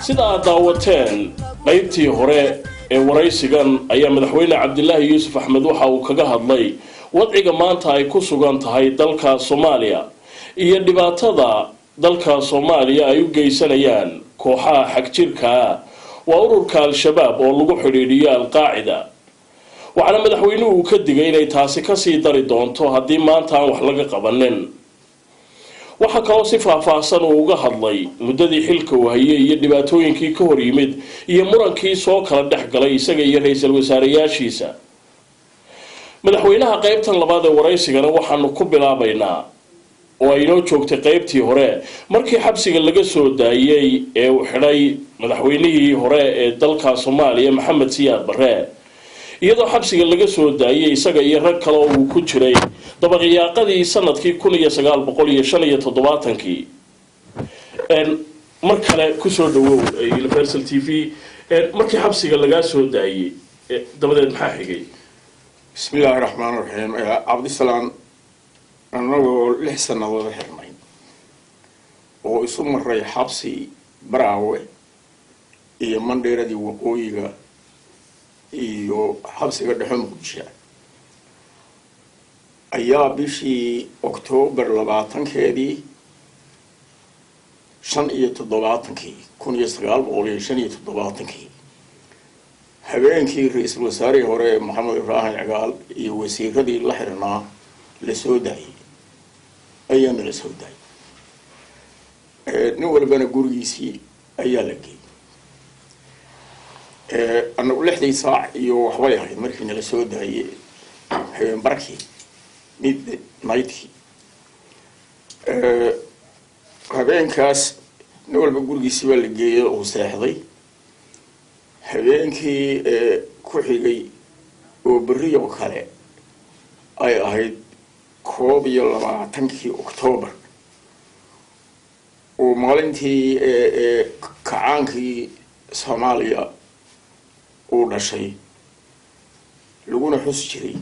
Sida aad daawateen qaybtii hore ee waraysigan, ayaa Madaxweyne Cabdilaahi Yuusuf Axmed waxa uu kaga hadlay wadciga maanta ay ku sugan tahay dalka Soomaaliya iyo dhibaatada dalka Soomaaliya ay u geysanayaan kooxaha xagjirka ah, waa ururka Al-Shabaab oo lagu xidhiidhiyo Al-Qaacida. Waxaana madaxweynuhu uu ka digay inay taasi kasii dari doonto haddii maanta aan wax laga qabanin. Waxaa kaloo si faahfaahsan uu uga hadlay muddadii xilka uu hayay iyo dhibaatooyinkii ka hor yimid iyo murankii soo kala dhex galay isaga iyo ra-iisul wasaareyaashiisa. Madaxweynaha qaybtan labaad ee waraysigana waxaanu ku bilaabaynaa oo ay inoo joogtay qaybtii hore markii xabsiga laga soo daayey ee uu xidhay madaxweynihii hore ee dalka Soomaaliya, Maxamed Siyaad Barre, iyadoo xabsiga laga soo daayay isaga iyo rag kale oo uu ku jiray dabayaaqadii sanadkii 1975-kii. Mar kale kusoo dhawow Universal TV. Markii xabsiga lagaa soo daayey dabadeed, maxaa xigay? Bismi illaahi raxmaan raxiim. Cabdisalaan, annagoo 6 sannadood xirnay oo isu maray xabsi Baraawe iyo Mandheeradii Waqooyiga iyo xabsiga dhexe Muqdisho, ayaa bishii Oktoobar 20-keedii 75-kii, 1975-kii, habeenkii ra-iisul wasaarihii hore Maxamed Ibraahim Cigaal iyo wasiiradii la xirnaa la soo daayay ayaana la soo daayay. Nin walbana gurigiisii ayaa la geeyey. Annagu 6-dii saac iyo waxbay ahayd markii nala soo daayey, habeen barkii, midnight-kii. Habeenkaas nin walba gurigiisii baa la geeyey, uu seexday. Habeenkii ku xigay oo berriyo kale ay ahayd 21-kii Octoobar, oo maalintii kacaankii Soomaaliya uu dhashay laguna xus jiray,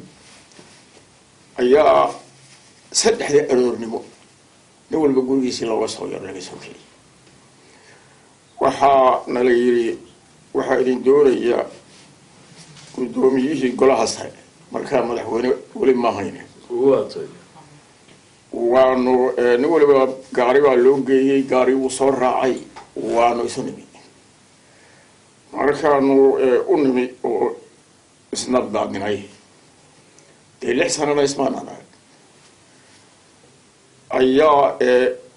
ayaa 3-dii aroornimo nin walba gurigiisii looga soo yaro, laga soo keliyay. Waxaa nala yidhi, waxaa idin doonaya guddoomiyihii golaha sare. Markaa madaxweyne weli ma hayne. Waanu nin waliba gaari baa loo geeyey, gaari wuu soo raacay. Waanu isu nimi. Markaanu u nimi oo isnabdaadinay, dee 6 sanana ismaanaan arag, ayaa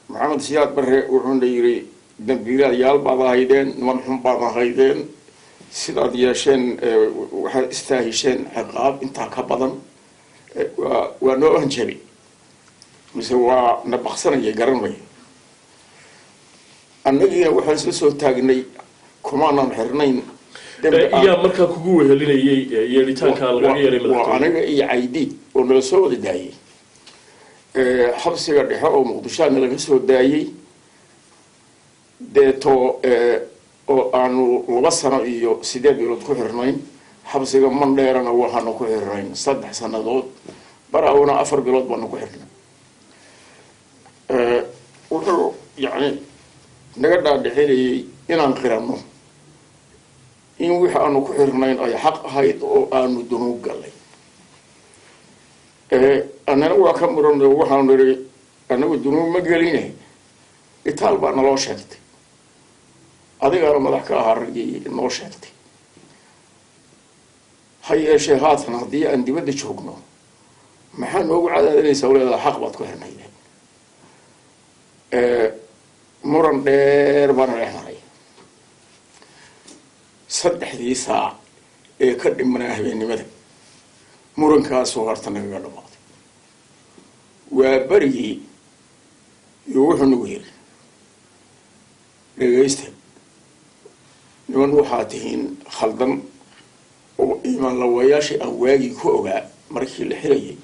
Maxamed Siyaad Barre wuxuuna yidhi, "Dambiilayaal baad ahaydeen, niman xun baad ahaydeen, sidaad yeesheen waxaad istaahisheen ciqaab intaa ka badan." Waa noo hanjabay mise waa na baqsanaya, garan maya. Annagiina waxaan isla soo taagnay kumaanan xirnayn. Yaa markaa kugu wehelinayay yeedhitaanka lagaga yeeray? Waa madaxtooyada. Aniga iyo Caydiid oo nala soo wada daayey xabsiga dhexe oo Muqdishoa nalaga soo daayey, deeto oo aanu 2 sano iyo 8 bilood ku xirnayn. Xabsiga Mandheerana waxaanu ku xirnayn 3 sanadood, Baraawna 4 bilood baanu ku xirnay. Wuxuu yacni naga dhaadhicinayay inaan qiranno in wixii aanu ku xirnayn ay xaq ahayd oo aanu dunuub gallay. Annana waa ka muranay. Waxaanu nidhi, "Annagu dunuub ma geline, itaal baa naloo sheegtay, adigaana madax ka ahaa raggii noo sheegtay. Ha yeeshee haatan haddii aan dibadda joogno, maxaa noogu cadaadinaysaa? Leedaha xaq baad ku xirnaydeen." Muran dheer baana dhex maray. 3-dii saac ee ka dhimanaa habeennimada murankaasoo horta nagaga dhamaaday. Waa berigii iyo wuxuu nagu yiri, "Dhegaysta, niman waxaa tihiin khaldan oo iimaan lawayaashii aan waagii ku ogaa markii la xirayay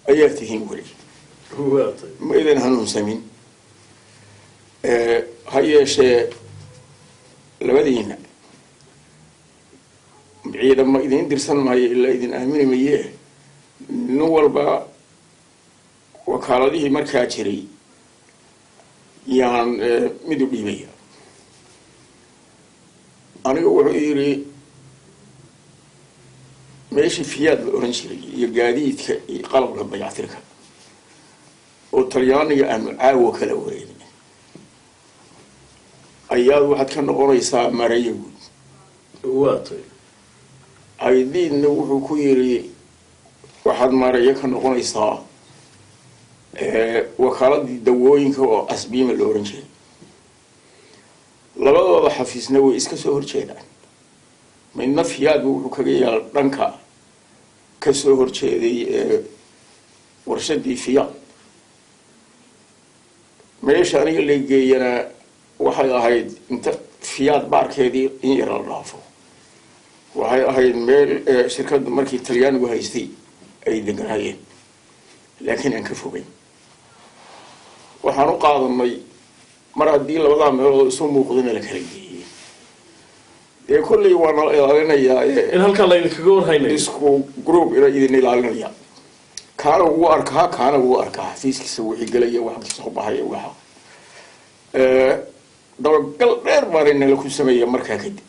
ayaa tihiin weli, ma idan hanuunsamin. Ha yeeshee labadiina ciidamo idiin dirsan maayo ilaa idin aamini mayee. Nin walba wakaaladihii markaa jiray yaan mid u dhiibaya." Aniga wuxuu yidhi meeshii Fiyaad la oran jiray iyo gaadiidka iyo qalabka dayactirka oo Talyaaniga aanu caawa kala wareegin ayaad waxaad ka noqonaysaa mareeyo guud. Waa tay. Aydiidna wuxuu ku yidhi waxaad mareeyo ka noqonaysaa wakaaladii dawooyinka oo Asbiima la oran jiray. Labadooda xafiisna way iska soo horjeedaan. Midna Fiyaadbu wuxuu kaga yaal dhanka ka soo horjeeday warshadii Fiyaad. Meesha aniga la geeyana waxay ahayd inta Fiyaad baarkeedii in yar la dhaafo, waxay ahayd meel shirkadda markii Talyaanigu haystay ay deganaayeen, laakiin aan ka fogeyn. Waxaan u qaadanay mar haddii labadaa meelood isu muuqdana la kala geeyey, dee kolley waa nala ilaalinayaa. In halkaa laydinkaga warhaynayo. Isku group ina idin ilaalinaya, kaana wuu arkaa, kaana wuu arkaa xafiiskiisa wixii gelaya, waxa kasoo baxaya. Waxa dabagal dheer baana nala ku sameeya. Markaa kadib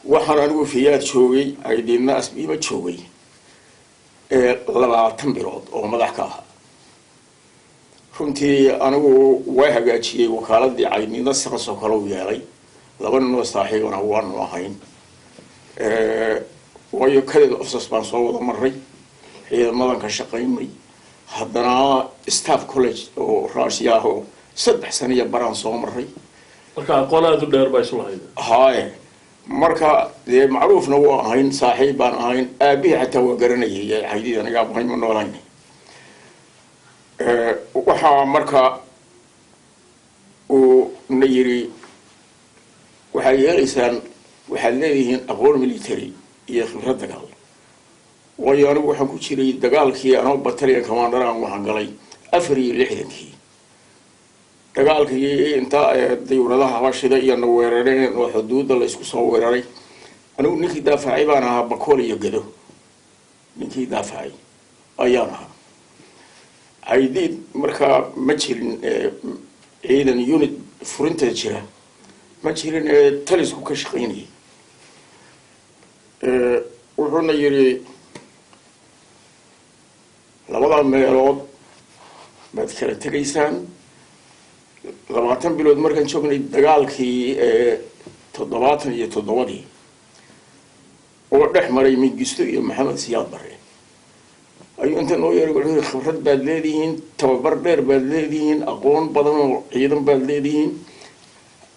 waxaan anigu Fiyaad joogay, Aydiidna Asbiima joogay 20 bilood oo madax ka ahaa. Runtii anigu waa hagaajiyey wakaaladii, Caydiidna siqasoo kale u yeelay. Laba ninoo saaxiibana waanu ahayn, waayo cadet officers baan soo wada maray, ciidamadan ka shaqaynay, haddana staff college oo Russia ah oo 3 sano iyo baraan soo maray. Marka aqoon aada u dheer baa isu lahayd. Haye, marka dee macruufna waa ahayn, saaxiib baan ahayn, aabihii xataa waa garanayay Caydiid, aniga abahayn ma noolayn. Waxaa marka uu na yiri waxaad yeelaysaan, waxaad leedihiin aqoon military iyo khibrad dagaal, waayo anigu waxaan ku jiray dagaalkii anoo battalion commander aan waxaan galay 64-kii dagaalkii inta dayuuradaha Habashida iyo na weerareen oo xuduudda la isku soo weeraray. Anigu ninkii daafacay baan ahaa, Bakool iyo Gado ninkii daafacay ayaan ahaa. Caydiid markaa ma jirin ciidan unit furinta jira ma jirin ee talisku ka shaqaynayay. Wuxuuna yidhi labada meelood baad kala tegaysaan. 20 bilood markaan joognay, dagaalkii 77-dii oo dhex maray Mingisto iyo Maxamed Siyaad Barre ayuu inta noo yeeray wuxuu yidhi khibrad baad leedihiin, tababar dheer baad leedihiin, aqoon badan oo ciidan baad leedihiin.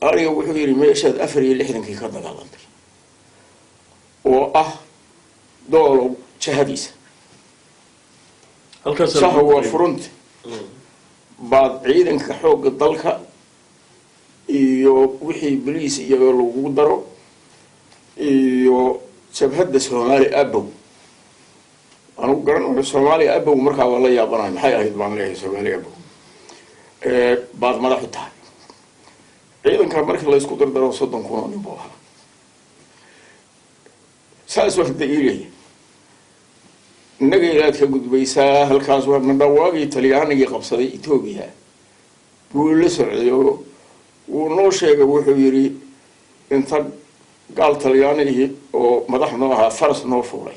Aniga wuxuu yidhi meeshaad 64-kii ka dagaalantay oo ah Doolow jahadiisa halkaas jaha waa furunta baad ciidanka xoogga dalka iyo wixii boliis iyo lagu daro iyo jabhadda Soomaali Abow. Anugu garan Soomaaliya Abow markaa waa la yaabanay, maxay ahayd baan leeyahay Soomaaliya Abow baad madax u tahay. Ciidanka markii laysku dardaro 30,000 oo nin buu ahaa. Saas waa da-iilaya innaga ilaad ka gudbaysaa halkaas. Waa madhawaagii Talyaanigii qabsaday Etoobiya buu la socday oo wuu noo sheegay. Wuxuu yidhi inta gaal Talyaanigii oo madax noo ahaa faras noo fuulay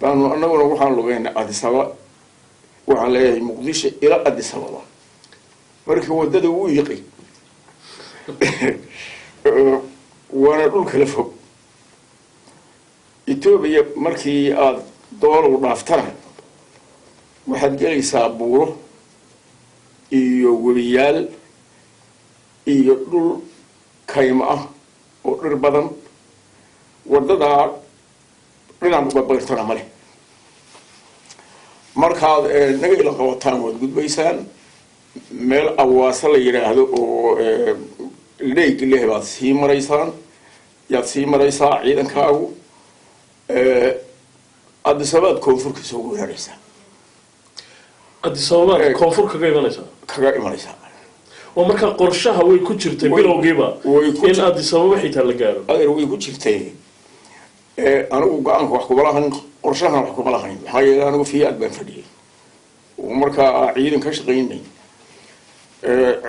baanu annaguna waxaan lugeynay Adisaba, waxaan leeyahay Muqdisho ila Adisababa. Markii waddada wuu yiqi, waana dhul kala fog. Etoobiya markii aada Doolow dhaaftana waxaad gelaysaa buuro iyo webiyaal iyo dhul kaymo ah oo dhir badan, waddadaa dhinac uga bayrtana male. Markaad Nagayla qabataan waad gudbaysaan, meel Awaase la yidhaahdo oo leeg leh baad sii maraysaan, yaad sii maraysaa ciidankaagu, Adisabaad koonfur ka soo weeraraysaa. Adisababa koonfur kaga imanaysaa. Kaga imanaysaa. Oo markaa qorshaha way ku jirtay bilowgiiba way ku in Adisababa xitaa la gaaro. Adeer, way ku jirtay. Anigu go-aanka wax kuma lahayn, qorshahana wax kuma lahayn, maxaa yeele anigu Fiyaad baan fadhiyay oo markaa ciidan ka shaqaynay.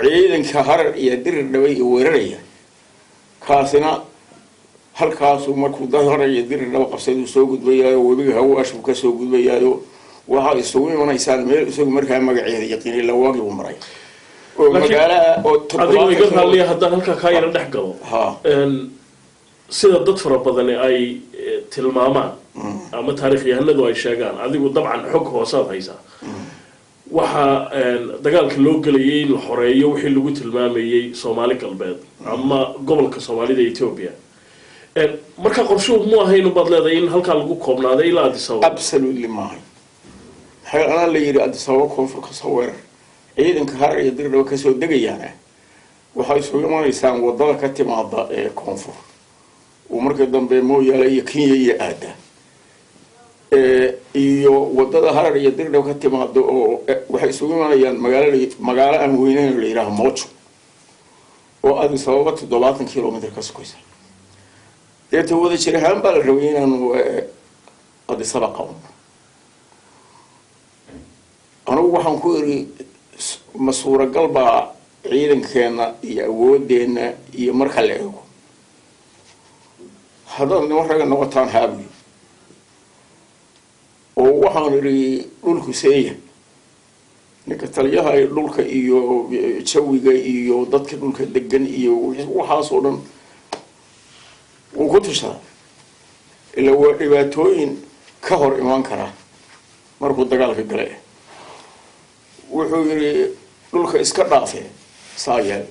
Ciidanka Harar iyo Dirir Dhabay iyo weeraraya Kaasina halkaasuu markuu Harar iyo Diridhaba qabsaduu soo gudbayaayo, webiga Hawaashbuu kasoo gudbayaayo. Waxaa isugu imanaysaan meel isagu markaa magaceeda yaqiinay lawaagi buu maray oo magaalaha oo Adigoo iga raalliya, haddaan halkaa kaa yara dhex galo, sida dad fara badani ay tilmaamaan ama taariikhyahanadu ay sheegaan, adigu dabcan xog hoosaad haysaa, waxaa dagaalka loo gelayay in la xoreeyo wixii lagu tilmaamayey Soomaali Galbeed ama gobolka Soomaalida Etoobiya. Marka qorshuhu mu ahayn ubaad leedahay in halkaa lagu koobnaaday ilaa Addis Ababa? Absolutely maahay. Maxay anaa la yidhi Addis Ababa koonfur kasoo weerar. Ciidanka Harar iyo Dirdhaba kasoo degayaana waxay isugu imanaysaan wadada ka timaada ee koonfur uu markii dambe Mooyaale iyo Kenya iyo aada, iyo wadada Harar iyo Dirdhaba ka timaada, oo waxay isugu imanayaan magaalo magaalo aan weyneyn la yidhaaha Mojo oo Addis Ababa 70 kilomitr ka sokaysa. Deeta wada jir ahaan baa la rabay inaanu Addis Ababa qabno. Anugu waxaan ku iri, ma suuragal baa ciidankeenna iyo awoodeenna iyo marka la eego? Haddaad niman raga noqotaan, haabuyo. Oo waxaan idhi, dhulku seeya, ninka taliyaha ee dhulka iyo jawiga iyo dadka dhulka degan iyo waxaas oo dhan wuu ku tashadaa, ilaa waa dhibaatooyin ka hor imaan kara markuu dagaalka gale. Wuxuu yidhi, dhulka iska dhaafe, saa yeel.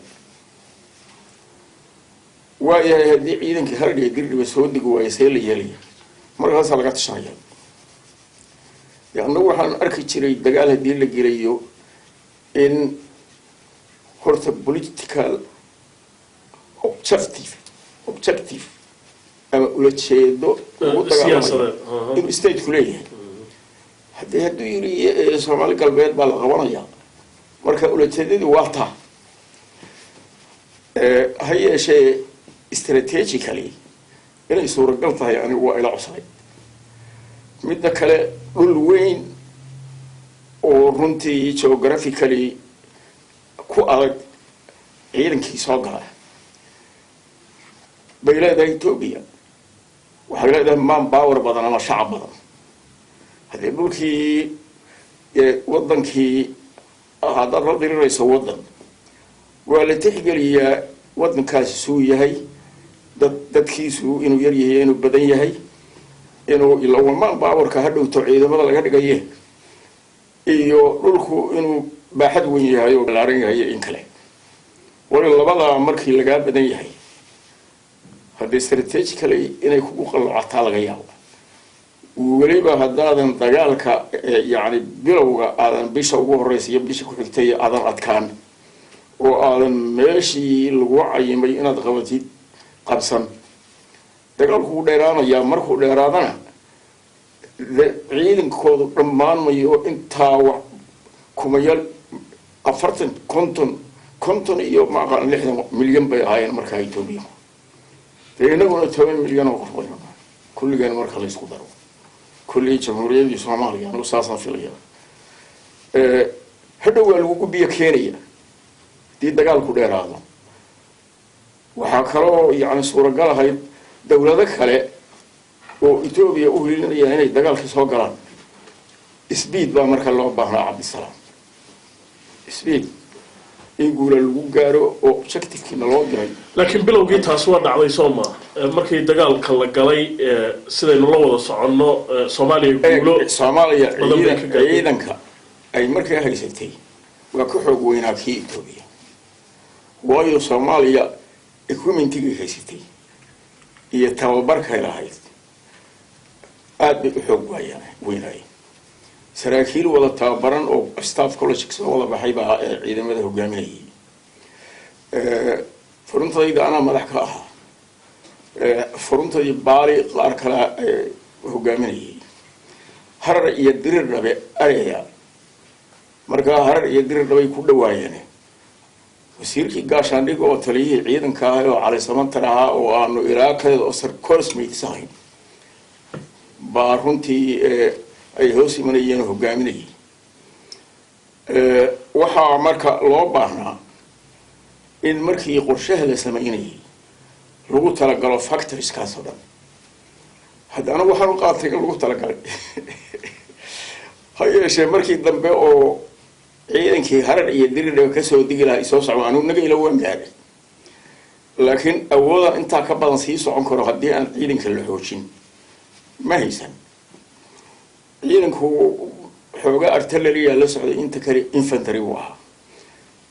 Waayahay, haddii ciidankii Harar iyo Dirdhiba soo degi waayo, see la yeelaya? Markaasaa laga tashanaya. Annagu waxaan arki jiray dagaal haddii la gelayo in horta political objective ama ula jeedo ugu dagaalamayo inuu stateku leeyahay. Hadduu yiri Soomaali Galbeed baa la qabanaya, marka ulajeedadii waa taa. Ha yeeshee, strategically inay suuragal tahay anigu waa ila codsaday. Midda kale, dhul weyn oo runtii geographically ku adag ciidankii soo gala bay leedahay Etoobiya. Waxay leedahay man power badan ama shacab badan. Haddii dhulkii waddankii haddaad la dirirayso waddan, waa la tixgeliyaa waddankaasi suu yahay, dadkiisu inuu yar yahay, inuu badan yahay, inuu ilawamaan powerka ha dhowto ciidamada laga dhigaye, iyo dhulku inuu baaxad weyn yahay oo balaaran yahay iyo in kale. Wali labadaa markii lagaa badan yahay, haddii strategically inay kugu qallocataa laga yaabo, weliba haddaadan dagaalka yacni bilowga aadan bisha ugu horeysa iyo bisha ku xigtay aadan adkaan oo aadan meeshii lagu cayimay inaad qabatid qabsan, dagaalku wuu dheeraanayaa. Markuu dheeraadana ciidankoodu dhammaan mayo. Intaa wax kumayaal, 40, 50, 50 iyo maaqaan 60 milyan bay ahaayeen markaa Etoobiya. Dee inaguna 10 milyan oo qof baynu nahay kulligeen marka la isku daro, kullii Jamhuuriyaddii Soomaaliya. Anugu saasaan filaya. Hadhow waa lagugu biyo keenaya haddii dagaalku dheeraado. Waxaa kaloo yacni suuragal ahayd dowlado kale oo Etoobiya u hilinaya inay dagaalka soo galaan. Speed baa marka loo baahnaa, Cabdisalaam, speed in guula lagu gaaro oo objectivekiina loo diray. Laakiin bilowgii taas waa dhacday, soo maa? Markii dagaalka la galay, sidaynu la wada soconno, Soomaaliya guulo Soomaaliya badan bay ka gaartay. Ciidanka ay markaa haysatay waa ka xoog weynaa kii Etoobiya, waayo Soomaaliya equipmentigay haysatay iyo tababarkay lahayd aada bay u xoog waayaan weynaayeen. Saraakiil wada tababaran oo staff college soo wada baxay baa ciidamada hogaaminayay. Furuntayda anaa madax ka ahaa, furuntadii Baali qaar kale hogaaminayay. Harar iyo Dirir Dhabe areya, markaa Harar iyo Dirir Dhabay ku dhawaayeen. Wasiirkii gaashaandhig oo taliyihii ciidanka ahay oo Cali Samantar ahaa oo aanu ilaa kaleed oo corsemates ahayn baa runtii ay hoos imanayeen oo hogaaminayay. Waxaa marka loo baahnaa in markii qorshaha la samaynayay Lagu talagalo factorskaas oo dhan. Hadda anigu waxaan u qaatay in lagu talagalay. Ha yeeshee, markii dambe oo ciidankii Harar iyo Diridhaba kasoo digi lahaa isoo socdo, anigu Nagayla waan gaadhay, laakiin awoodan intaa ka badan sii socon karo haddii aan ciidanka la xoojin ma haysan. Ciidanku xoogaa artillery-yaa la socday, inta kale infantry buu ahaa,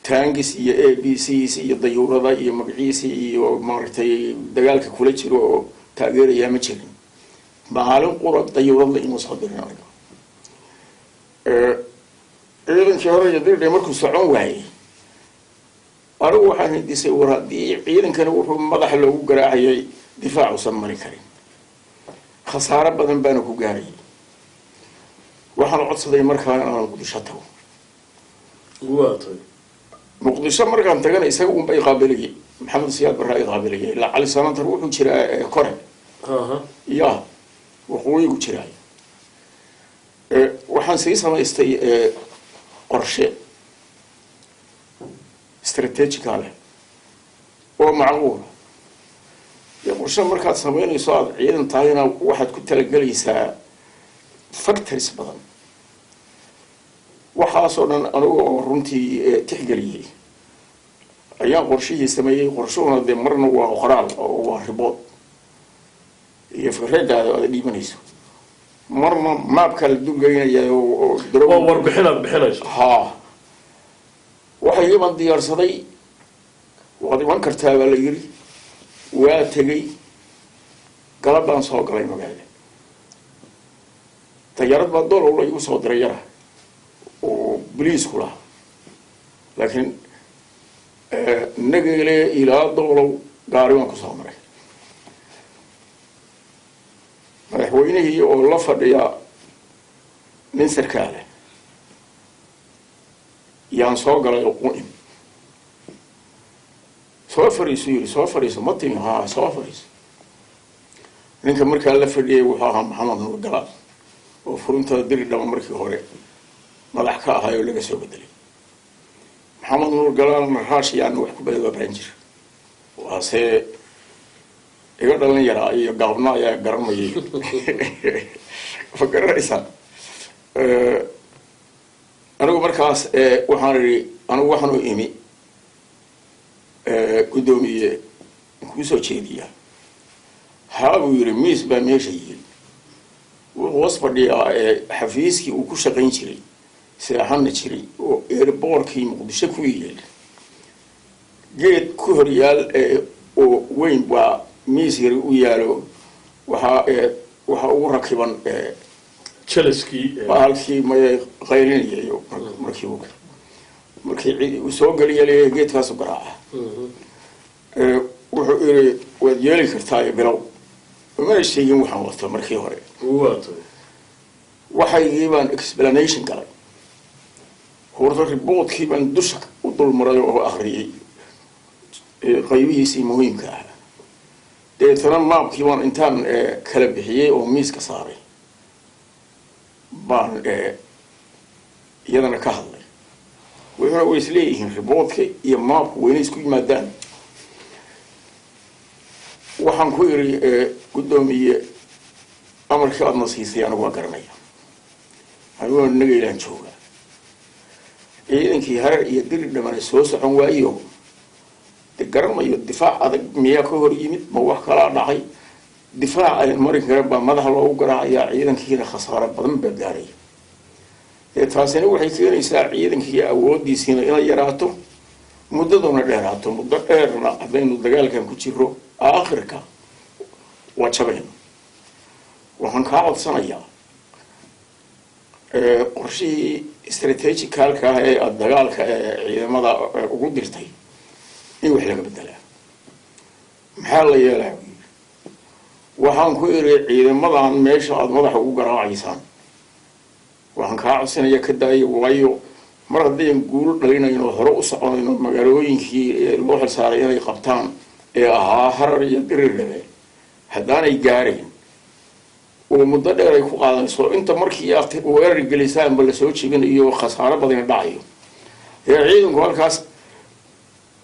taangis iyo ABCs iyo dayuurada iyo magaciisi iyo maaragtay dagaalka kula jiro oo taageerayaa ma jirin. Maalin qura dayuuradla inuu soo dirin aniga. Ciidankii hore iyo Dirdhe markuu socon waayey, anigu waxaan hindisay, war haddii ciidankani wuxuu madaxa loogu garaacayay difaacusan mari karin, khasaaro badan baana ku gaarayay. Waxaan codsaday markaa inaan Muqdisho tago. Waa tay. Muqdisho markaan tagana, isaga unba iqaabilayay, Maxamed Siyaad Barraa iqaabilayay, ilaa Cali Sanatar wuxuu jiraa kore ya waqooyigu jiraay. Waxaan sii samaystay qorshe strategical oo macquula. Dee qorshe markaad samaynayso aada ciidan tahayna, waxaad ku talagelaysaa factors badan. Waxaasoo dhan anigu oo runtii tixgeliyey ayaan qorshihii sameeyey. Qorshuhuna dee marna waa qoraal oo waa report iyo fikradaada aada dhiibanayso, marna maabkaa la dulgeynaya oo Waa warbixin aad bixinayso. Haa, waxay iban diyaarsaday. Waad iman kartaa baa la yiri. Waa tegey, galab baan soo galay magaalada. Dayaarad baa Doolow la igu soo diray yara oo boliisku lahaa, laakiin Nageele ilaa Doolow gaari baan kusoo maray. Madaxweynihii oo la fadhiya nin sarkaale yaan soo galay oo u imi. Soo fariiso, yiri, soo fariiso. Ma timi? Haa, soo fariiso. Ninka markaa la fadhiyay wuxuu ahaa Maxamed Nuur Galaal oo furuntada Diri Dhaba markii hore madax ka ahay oo laga soo bedelay. Maxamed Nuur Galaalna Raashiyaana wax ku badan jira, waase iga dhalin yaraa iyo gaabna ayaa garanmayay, ma garanaysaa? Anigu markaas waxaan idhi, anigu waxaan u imi, guddoomiye, kuu soo jeediyaa. Haa, buu yidhi, miis baa meesha yiri. Wuxuu hoos fadhiyaa xafiiskii uu ku shaqayn jiray, seexana jiray, oo airportkii Muqdisho ku yeel geed ku horyaal oo weyn baa miis yari u yaalo. Waxaa ugu rakiban Jelaskii. Bahalkii may qaylinayay markii uu markii uu soo geliya leeyahay, geedkaasu garaaca. Wuxuu iri, waad yeeli kartaa, bilow. Mana sheegin waxaan wato markii hore. Waa tay. Waxaygii baan explanation galay. Horta reportkii baan dusha u dulmaray oo akriyey qaybihiisii muhiimka ah. Dabeetana maabkii baan intaan kala bixiyey oo miiska saaray baan iyadana ka hadlay. Wuxuuna way isleeyihiin, reportka iyo maabku wayna isku yimaadaan. Waxaan ku iri, guddoomiye, amarkii aadna siisay anigu waa garanaya. Aniguna Nagaylaan jooga, ciidankii Harar iyo Diri Dhamana soo socon waayo. De garanayo difaac adag miyaa ka hor yimid, ma wax kalaa dhacay? Difaac ayan marin karin baa madaxa loogu garaacayaa, ciidankiina khasaaro badan baa gaaraya. Dee taasina waxay keenaysaa ciidankii awoodiisiina inay yaraato, muddaduna dheeraato. Muddo dheerna haddaynu dagaalkan ku jiro, aakhirka waa jabayno. Waxaan kaa codsanayaa qorshihii strategicalka ah ee aada dagaalka ee ciidamada ugu dirtay in wax laga bedelaa. Maxaa la yeelaa, buu yidhi. Waxaan ku iri, ciidamadan meesha aada madaxa ugu garaacaysaan waxaan kaa codsanaya ka daayo, waayo mar haddayan guul dhalinayno, hore u soconayno, magaalooyinkii loo xilsaaray inay qabtaan ee ahaa Harar iyo Dirirgabe haddaanay gaarayn oo muddo dheer ay ku qaadanayso, inta markii aad weerar gelisaanba lasoo jebinayo, khasaaro badani dhacayo, ee ciidanku halkaas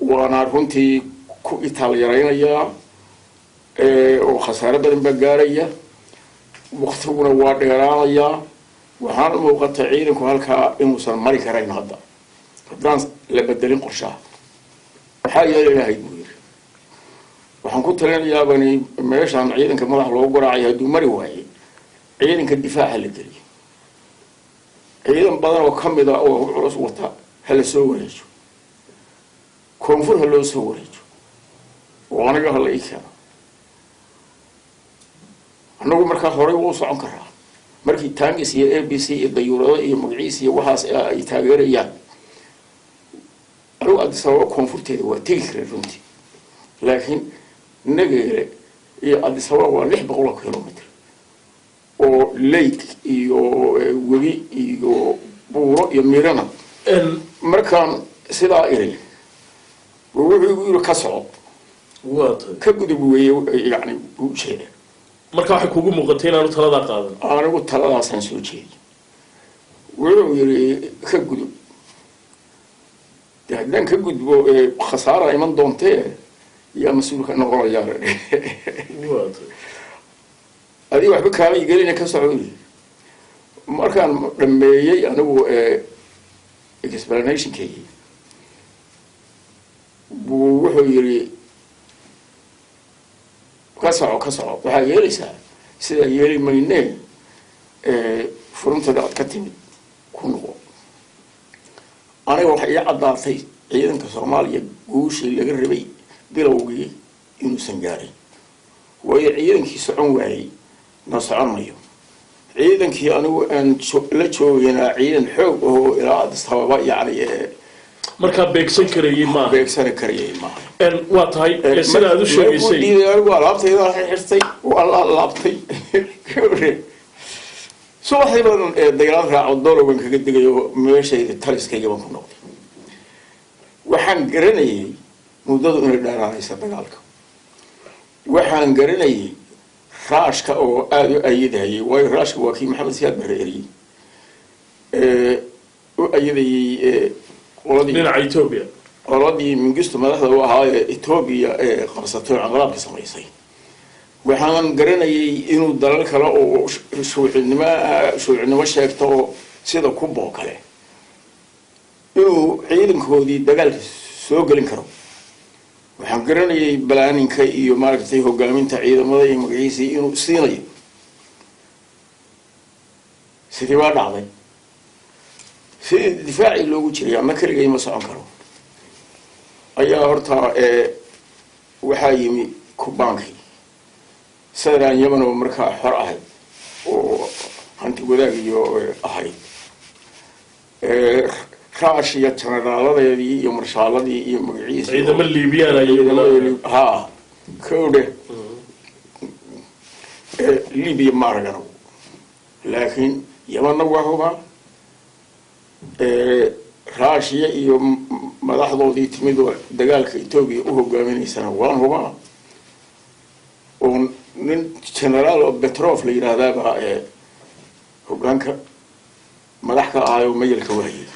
waana runtii ku itaal yaraynayaa. Oo khasaare badan baa gaaraya, waktiguna waa dheeraanayaa. Waxaana muuqata ciidanku halkaa inuusan mari karayn hadda haddaan la bedelin qorshaha. Waxaa yeeli lahayd, buu yiri, waxaan ku talinayaa bani meeshaan ciidanka madax loogu garaacay hadduu mari waayey, ciidanka difaaca la geliyo, ciidan badan oo kamid a oo hub culus wata ha la soo wareejo, koonfur ha loo soo wareejo, oo aniga ha la ii keeno. Annagu markaa horay wuu socon karaa markii tangis iyo ABC iyo dayuurado iyo magaciis iyo waxaas ay taageerayaan. Anigu Addis Ababa koonfurteeda waa tegi karay runtii, laakiin Nageele iyo Addis Ababa waa 600 oo kilomitr oo lake iyo webi iyo buuro iyo mirana. Markaan sidaa iri, wuxuu igu yiri, "Ka soco." Waa tahay. Ka gudub weeye, yani u jeeda. Marka waxay kugu muuqatay inaanu taladaa qaadan. Anigu taladaasaan soo jeediy. Wuxuu yiri, "Ka gudub." De haddaan ka gudbo, khasaara iman doontee, yaa mas-uulka noqonayaa? Waa tahay. Adiga waxba kaamay gelina, ka soco. Markaan dhameeyey anigu explanationkeygii, buu wuxuu yiri, "Ka soco, ka soco. Waxaa yeelaysaa sidaa yeeli maynee, furuntada aad ka timid ku noqo." Aniga waxay ii caddaatay ciidanka Soomaaliya guushii laga rabay bilowgii inuusan gaarin, waayo ciidankii socon waayey na socon mayo. Ciidankii anigu aan la joogaynaa ciidan xoog ahoo ilaa Addis Ababa yani Markaa beegsan karayay maaha. Beegsani karayay maaha. Waa tahay, sida aad u Markuu sheegaysay. diiday, anigu alaabtayda xirtay, waa la laabtay. Subaxdii baan daylaad raaco, Doolow baan kaga degayo, meeshayda taliskayga baan ku noqday. Waxaan garanayay muddadu inay dheeraanaysa dagaalka. Waxaan garanayay Raashka oo aada u ayadayay, waayo Raashka waa kii Maxamed Siyaad Barre eriyey, u ayadayay qoladii Dhinaca Etoobiya. Qoladii Mingistu madaxda u ahaa ee Etoobiya ee qabsatay oo inqilaabka samaysay. Waxaan garanayay inuu dalal kale oo shuucinimo sheegto oo sida Kuba oo kale inuu ciidankoodii dagaalka soo gelin karo. Waxaan garanayay balaaninka iyo maaragtay hogaaminta ciidamada iyo magaciisii inuu siinayo. Sidii baa dhacday, sidii difaacii loogu jiray ama keligay ma socon karo ayaa horta waxaa yimi Kubaankii Southern Yemen oo markaa xor ahayd oo hanti wadaag iyo ahayd. Raashiya jenaraaladeedii iyo marshaaladii iyo magaciisii. Ciidamo Liibiyaan ayay. Ha kowdhe, Libiya ma arag anagu, laakiin Yemanna waa hubaa. Raashiya iyo madaxdoodii timid oo dagaalka Etoobiya u hogaaminaysana waan hubaa, oo nin generaal oo Petrov la yidhaahdaabaa hogaanka madax ka ahaayoo mayalka wahayay.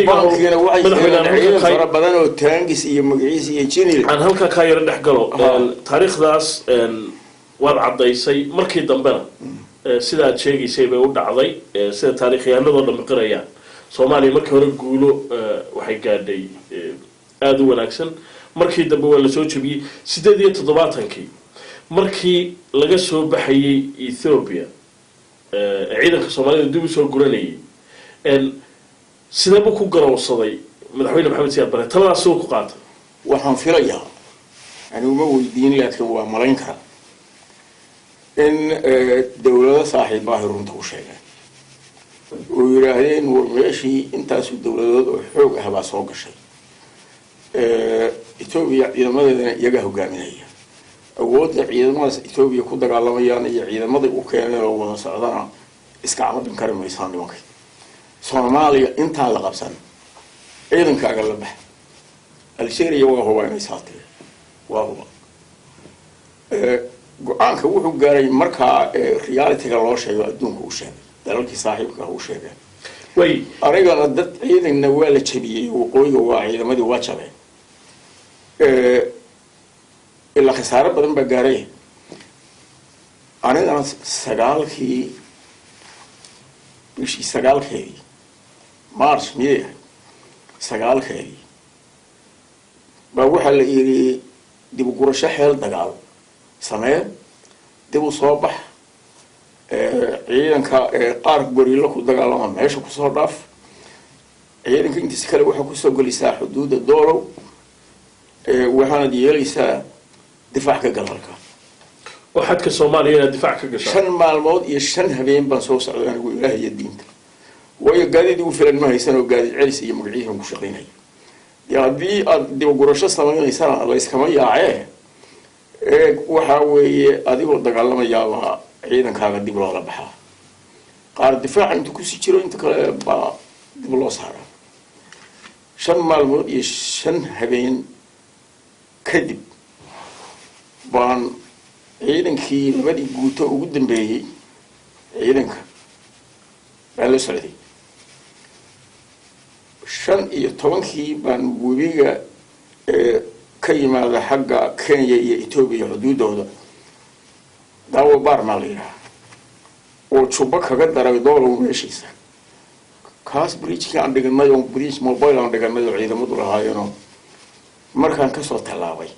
Bankiina waxay keeneen ciidan fara badan oo taangis iyo magaciis iyo jinil. Aan halkaa kaa yaro dhex galo. Taariikhdaas waad caddaysay. Markii dambena sida aad sheegaysay bay u dhacday, sida taariikhyahanadoo dhammi qirayaan. Soomaaliya markii hore guulo waxay gaadhay aada u wanaagsan. Markii dambe waa lasoo jebiyey. 78-kii markii laga soo baxayay Ethoobia, ciidanka Soomaalida dib usoo guranayay, sidee buu ku garowsaday madaxweyne Maxamed Siyaad Bare taladaas? Siduu ku qaatay? Waxaan filayaa, anigu ma weydiin, laakiin waa malayn karaa in dawlado saaxiibbaahi runta u sheegeen oo yidhaahdeen, "War meeshii intaasu dawladood oo xoog ah baa soo gashay Etoobiya, ciidamadeedana iyagaa hogaaminaya. Awoodda ciidamadaas Etoobiya ku dagaalamayaan iyo ciidamaday u keeneen oo wada socdana iska camadin kari maysaan nimankay. Soomaaliya intaan la qabsan ciidankaaga la bax." Algeria waa hubaa inay saa tiri, waa huba. Go-aanka wuxuu gaaray markaa realityga loo sheego, adduunka u sheegay, dalalkii saaxiibka u sheegeen. Way. Anigana dad ciidanna waa la jabiyey, waqooyiga waa ciidamadii waa jabeen. Ilaa khasaaro badan baa gaaray. Anigana 9-kii bishii, 9-keedii March miyay ahayd, 9-keedii baa waxaa la yidhi dib u gurasho xeel dagaal samee, dib u soo bax ciidanka, qaar guerrilla ku dagaalama meesha kusoo dhaaf, ciidanka intiisa kale waxaa kusoo gelisaa xuduudda Doolow, waxaanad yeelaysaa difaac ka gal halka. Oo xadka Soomaaliya inaad difaac ka gashaa. 5 maalmood iyo 5 habeen baan soo socday anigu, Ilaah iyo diinta, waayo gaadiid ugu filan ma haysan oo gaadiid celis iyo magaciisan ku shaqaynaya. Dee haddii aad dibagurasho samaynaysana layskama yaacee, ee waxaa weeye adigoo dagaalamayaabaa ciidankaaga dib loola baxaa, qaar difaaca intu kusii jiro, inta kale baa dib loo saaraa. 5 maalmood iyo 5 habeen kadib baan ciidankii labadii guuto ugu dambeeyey ciidanka baan la socday. 15-kii baan webiga ka yimaada xagga Kenya iyo Etoobiya xuduuddooda, Daawo Baarmaa la yidhaha, oo Jubbo kaga daray Doolow meeshiisa, kaas bridge-kii aan dhiganay oo bridge mobile aan dhiganay oo ciidamadu lahaayeenoo, markaan kasoo tallaabay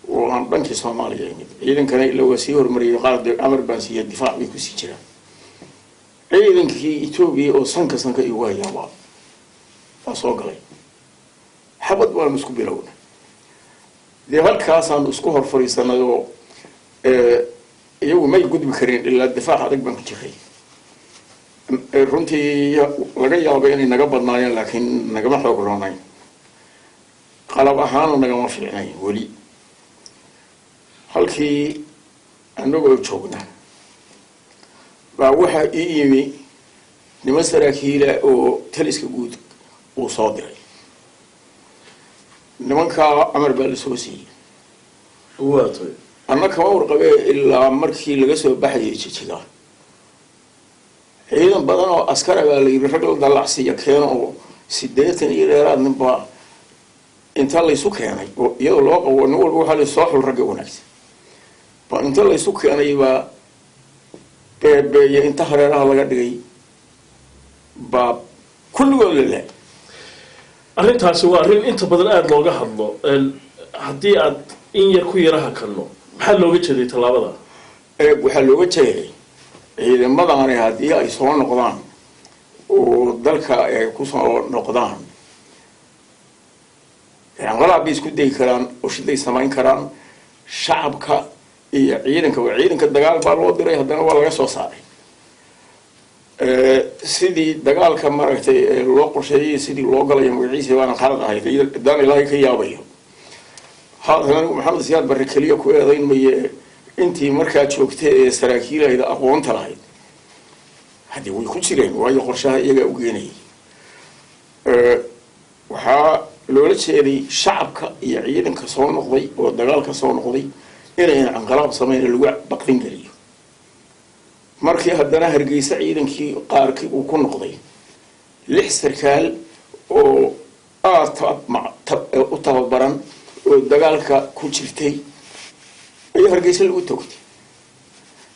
oo aan dhankii Soomaaliya imid, ciidankana ila waa sii horumariyay, qaar dee amar baan siiya, difaac bay kusii jiraan. Ciidankii Etoobiya oo sanka sanka igu hayaabaa waa soo galay, xabad baanu isku bilowna. Dee halkaasaanu isku hor fadhiisanay oo iyagu may gudbi karin ilaa difaac adag baan ku jiray. Runtii laga yaabo inay naga badnaayeen, laakiin nagama xoog roonayn, qalab ahaana nagama fiicnayn weli. Halkii annagoo joogna baa waxaa ii yimi niman saraakiila oo taliska guud uu soo diray. Nimankaa amar baa la soo siiyey. Waatay. Anna kama warqabee, ilaa markii laga soo baxayay Jijiga ciidan badan oo askara baa la yidhi rag la dallacsiiya keeno, oo 80 iyo dheeraad ninbaa inta laysu keenay, oo iyadoo loo qabo nin walba waxaa la soo xul ragga wanaagsan baa inta laysu keenay baa beebeeye inta hareeraha laga dhigay baa kulligood la laayay. Arrintaasi waa arrin inta badan aada looga hadlo. Haddii aad in yar ku yaraha kalno, maxaa looga jeeday tallaabada? Waxaa looga jeeday ciidamadani haddii ay soo noqdaan oo dalka ay kusoo noqdaan, inqalaab bay isku dayi karaan oo shiday samayn karaan shacabka iyo ciidanka. Ciidanka dagaal baa loo diray, haddana waa laga soo saaray. Sidii dagaalka maaragtay loo qorsheeyay, sidii loo galayo magaciisa baana khalad ahayd, haddaan Ilaahay ka yaabayo. Haatan anigu Maxamed Siyaad Barre keliya ku eedayn maye, intii markaa joogtay ee saraakiilayda aqoonta lahayd haddii way ku jireen, waayo qorshaha iyagaa u geenayay. Waxaa loola jeeday shacabka iyo ciidanka soo noqday oo dagaalka soo noqday inayna inqilaab samayn, lagu baqdin geliyo. Markii haddana Hargeysa ciidankii qaarkii uu ku noqday, lix sarkaal oo aada u tababaran oo dagaalka ku jirtay ayaa Hargeysa lagu togtay.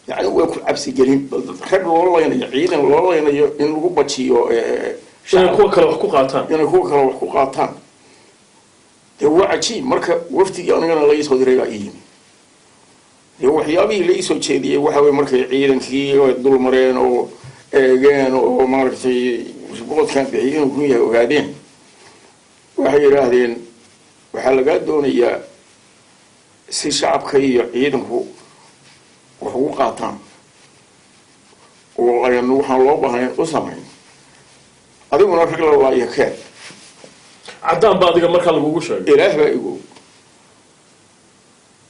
Yacni waa ku cabsigelin rag loo leynayo, ciidan loo leynayo in lagu bajiyo. Inay kuwa kale wax ku qaataan. Inay kuwa kale wax ku qaataan. Dee waa cajiib. Marka waftigii anigana laga soo diray baa ii yimi. Dee waxyaabihii la iisoo jeediyey waxa weye, markay ciidankii dul mareen oo eegeen oo maaragtay report-kan bixiyey inuu run yahay ogaadeen, waxay yidhaahdeen waxaa lagaa doonayaa si shacabka iyo ciidanku wax ugu qaataan oo aynu waxaan loo baahnayn u samayn, adiguna rag la laayo keen. Caddaan ba adiga markaa lagugu sheegay. Ilaah baa igu,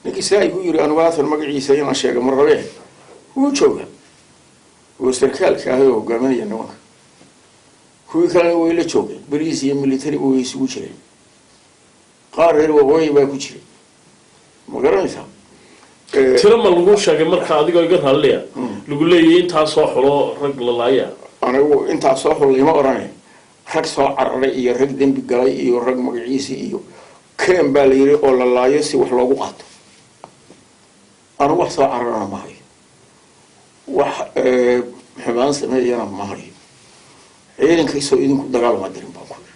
ninkii saa igu yiri, anigu haatan magaciisa inaan sheega ma rabee, wuu jooga oo sarkaalka ahay oo hogaaminaya nimanka. Kuwii kalena way la joogeen, beriis iyo military way isugu jireen, qaar reer waqooyi baa ku jiray, ma garanaysaa? Tiro ma lagu sheegay marka, adigoo iga raalliya, lagu leeyahay intaa soo xulo rag la laaya? Anigu intaa soo xul lima odhanay, rag soo cararay iyo rag dembi galay iyo rag magaciisi iyo Keen baa la yidhi oo la laayo si wax loogu qaato. Anigu wax soo cararana ma hayo, wax xumaan sameeyana ma hayo. Ciidankiisoo idinku dagaal uma dirin baan ku yidhi.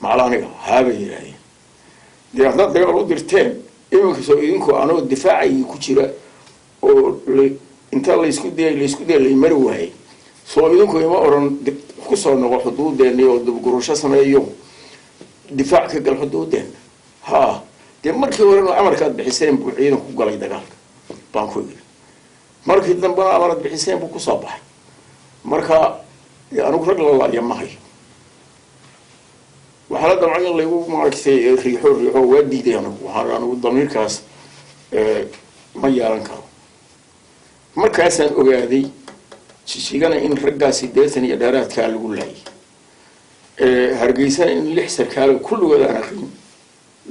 Macla aniga haabay yidhaahdeen. Dee haddaad dagaal u dirteen, iminkaasoo idinku anoo difaacaygi ku jira oo inta laysku dayay laymari waayey, soo idinku ima oran kusoo noqo xuduudeena oo dubgurasho sameeyo, difaac ka gal xuduudeena? Ha, dee markii horena amarkaad bixiseen buu ciidanku ku galay dagaalka baan ku yidhi. Markii dambena amaraad bixiseen buu kusoo baxay. Marka dee anigu rag la laaya ma hayo. Waxaa la damcay in laygu maaragtay riixo riixo, waa diiday anigu. Waxaan anigu damiirkaas ma yeelan karo. Markaasaan ogaaday Jijigana in raggaa 80 iyo dheeraadkaa lagu laayay, Hargeysana in lix sarkaalo kulligood aan aqrin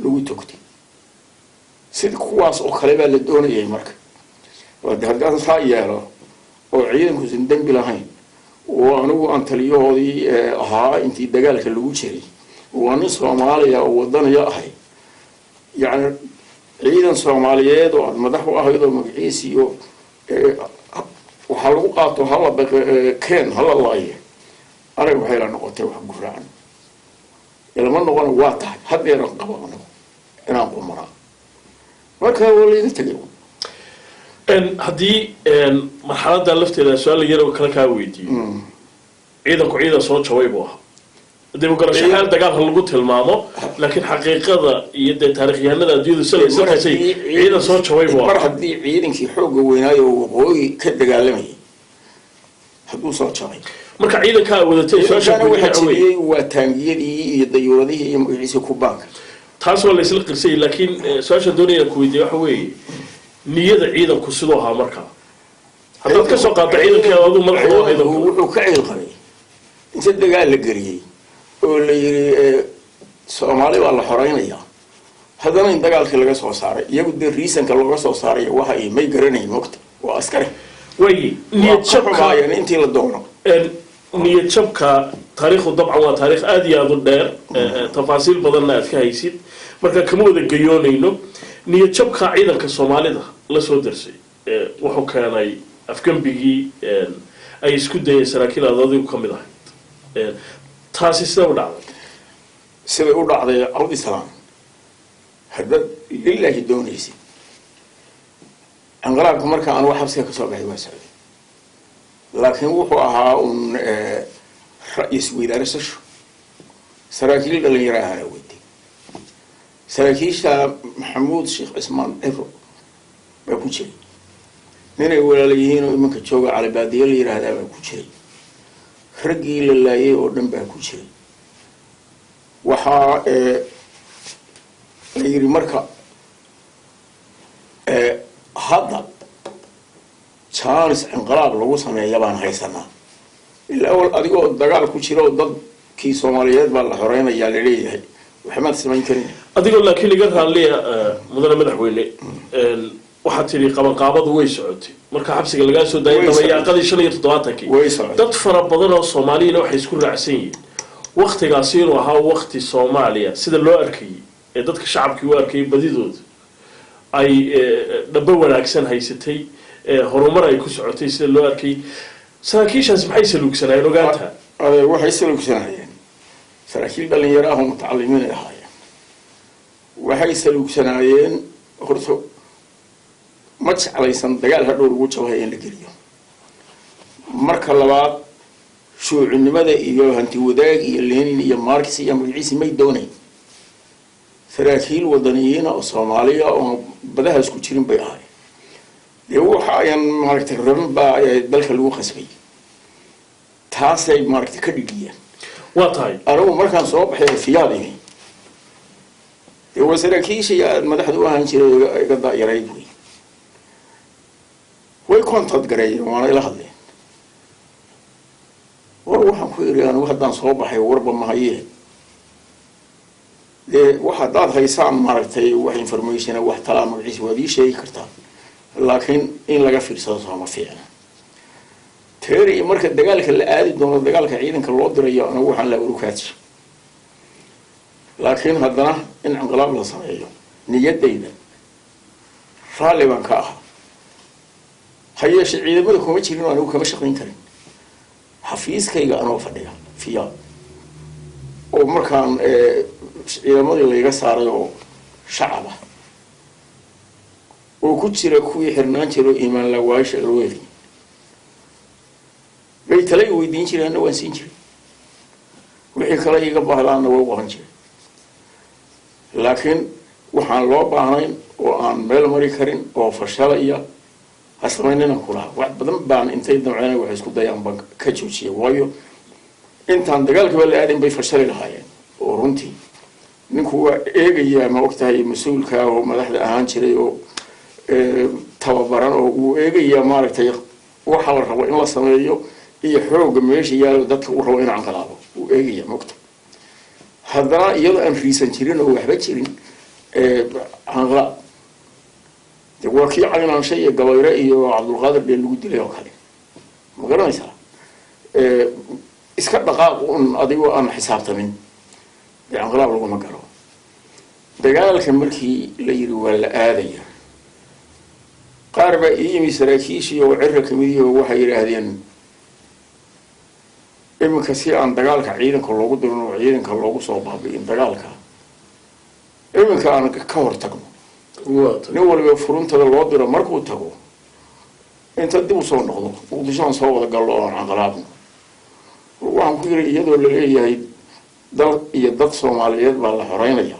lagu togtay. Sida kuwaas oo kale baa la doonayay. Marka de haddaan saa yeelo oo ciidankuusan dembi lahayn oo anigu aan taliyahoodii ahaa intii dagaalka lagu jiray, waa nin Soomaaliya oo wadanaya ahay, yacni ciidan Soomaaliyeed oo aada madax u ahayd oo magaciis iyo waxaa lagu qaato hala keen hala laaye, aniga waxay la noqotay wax guraacan ilama noqona. Waa tahay haddeeran qabo anigu inaan qumanaa. Marka waa layga tegay. Haddii marxaladda lafteeda su-aal yar oo kale kaa weydiiyo, ciidanku ciidan soo jabay buu ahaa. Dib u garasho xaal dagaalka lagu tilmaamo, laakiin xaqiiqada iyo dee taarikhyahanada adduunyadu salaysantaysay ciidan soo jabay buu Mar ahaa. haddii ciidankii xoogga weynaayo oo waqooyi ka dagaalamayay hadduu soo jabay, Marka ciidankaa wadatay su-aasha ciidankana waxaa kuweydiinaya wey jebiyey waa taangiyadii iyo dayuuradihii iyo magaciisa kubaanka. Taas waa la isla qirsayay, laakiin su-aasha doonaya ku weydiiya waxa weeye niyada ciidanku siduu ahaa markaa, haddaad ka soo qaadda ciidankeeda aduu madaxda u ahayd oo Ciidanku kale. wuxuu ka ciil qabay inta dagaal la geliyey oo la yiri Soomaali baa la xoreynayaa, haddana in dagaalkii laga soo saaray. Iyagu dee reasonka looga soo saaraya waxa ay may garanayn, mogta waa askari. Way niyad Waa ka jabka xumaayeen intii la doono. Niyad jabka taariikhdu dabcan waa taariikh aada iyo aada u dheer, tafaasiil badanna aad ka haysid, marka kama wada gayoonayno. Niyad jabka ciidanka Soomaalida la soo darsay wuxuu keenay afgembigii ay isku dayeen saraakiil aad adigu ka mid ahayd. Taasi sida u dhacday? Siday u dhacday, Cabdisalaam, haddaad lilaahi doonaysid, inqilaabka marka anugu xabsiga ka soo baxay waa socday, laakiin wuxuu ahaa un ra'yi isweydaarasasho. Saraakiil dhalinyaro ahaana weyday. Saraakiisha Maxamuud Sheekh Cismaan Ciro baa ku jiray, ninay walaala yihiin oo iminka jooga Calibaadiyo la yidhaahdaa baa ku jiray, raggii la laayay oo dhan baa ku jiray. Waxaa la yidhi marka hadda chance inqilaab lagu sameeya baan haysanaa, ilaa awal adigoo dagaal ku jira oo dadkii Soomaaliyeed baa la xoreynayaa laleeyahay, waxmaad samayn karin. Adigoo laakiin iga raalliya, mudane madaxweyne, waxaad tidhi qabanqaabadu way socotay marka xabsiga lagaa soo daayay Way socotay. dabayaaqadii 75-kii. Way socotay. Dad fara badan oo Soomaaliyana waxay isku raacsan yihiin waktigaasi inuu ahaa wakti Soomaaliya sida loo arkayay ee dadka shacabkii u arkayay badidooda ay dhabo wanaagsan haysatay, horumar ay ku socotay sida loo arkayay. Saraakiishaas maxay saluugsanaayeen ogaanta? Waxay saluugsanaayeen, saraakiil dhalinyaro ah oo mutacalimiin ay ahaayeen, waxay saluugsanaayeen horta ma jeclaysan dagaal hadhow lagu jabhaya in la geliyo. Marka labaad, shuucinimada iyo hanti wadaag iyo Lenin iyo Marx iyo magaciisi may doonayn. Saraakiil wadaniyiina oo Soomaaliya oo badahaas ku jirin bay ahaayeen. Dee waxa ayan maaragtay rabin baa dalka lagu khasbay, taasay maaragtay ka dhigiyeen. Waa tahay. Anigu markaan soo baxay fiyaad imi, dee waa saraakiisha madaxda u ahaan jiray iga da'yarayd wey. Way contact gareeyeen, waana ila hadleen. War waxaan ku iri, anigu haddaan soo baxay warba mahayee, dee wax haddaad haysaan maaragtay wax informationa, wax talaa magaciisa waad ii sheegi kartaa, laakiin in laga fiirsado sooma fiicna. Teeri marka dagaalka la aadi doono, dagaalka ciidanka loo dirayo, anigu waxaan la urukaadsi. Laakiin haddana in inqilaab la sameeyo niyaddayda raalli baan ka ahaa. Ha yeeshee ciidamada kuma jirin oo anigu kama shaqayn karin. Xafiiskayga anoo fadhiya fiya oo markaan ciidamadii layga saaray oo shacaba oo ku jira kuwii xirnaan jiro iimaan lawaasha loo heli bay tala i weydiin jireenna, waan siin jiray. Wixii kale iga baahdaanna waa u qaban jiray. Laakiin waxaan loo baahnayn oo aan meel mari karin oo fashalaya ha samayninaan kulahaa. Wax badan baan intay damceen waxay isku dayaan baan ka joojiyay, waayo intaan dagaalkaba la aadin bay fashali lahaayeen. Oo runtii ninku waa eegayaa, ma ogtahay, mas-uulka oo madaxda ahaan jiray oo tababaran oo uu eegayaa, maaragtay, waxa la rabo in la sameeyo iyo xoogga meesha yaalo dadka uu rabo inuu canqalaabo uu eegaya, ma ogtahay. Haddana iyadoo aan riisan jirin oo waxba jirin canqalaab de waa kii Caynaanshe iyo Gabayre iyo Cabdulqaadir Dheel lagu dilay oo kale, ma garanaysaa? Iska dhaqaaq un adigoo aan xisaabtamin dee canqalaab laguma galo. Dagaalka markii la yiri waa la aadaya, qaar baa ii yimi saraakiishii oo Cira kamid yaho. Waxay yidhaahdeen, iminka si aan dagaalka ciidanka loogu dirin oo ciidanka loogu soo baabi'in dagaalka, iminka aan ka hor tagno, nin waliba furuntada loo diro, markuu tago inta dib u soo noqdo Muqdisho aan soo wada gallo oo aan canqalaabno. Waxaan ku yiri, iyadoo la leeyahay dal iyo dad Soomaaliyeed baa la xoreynaya,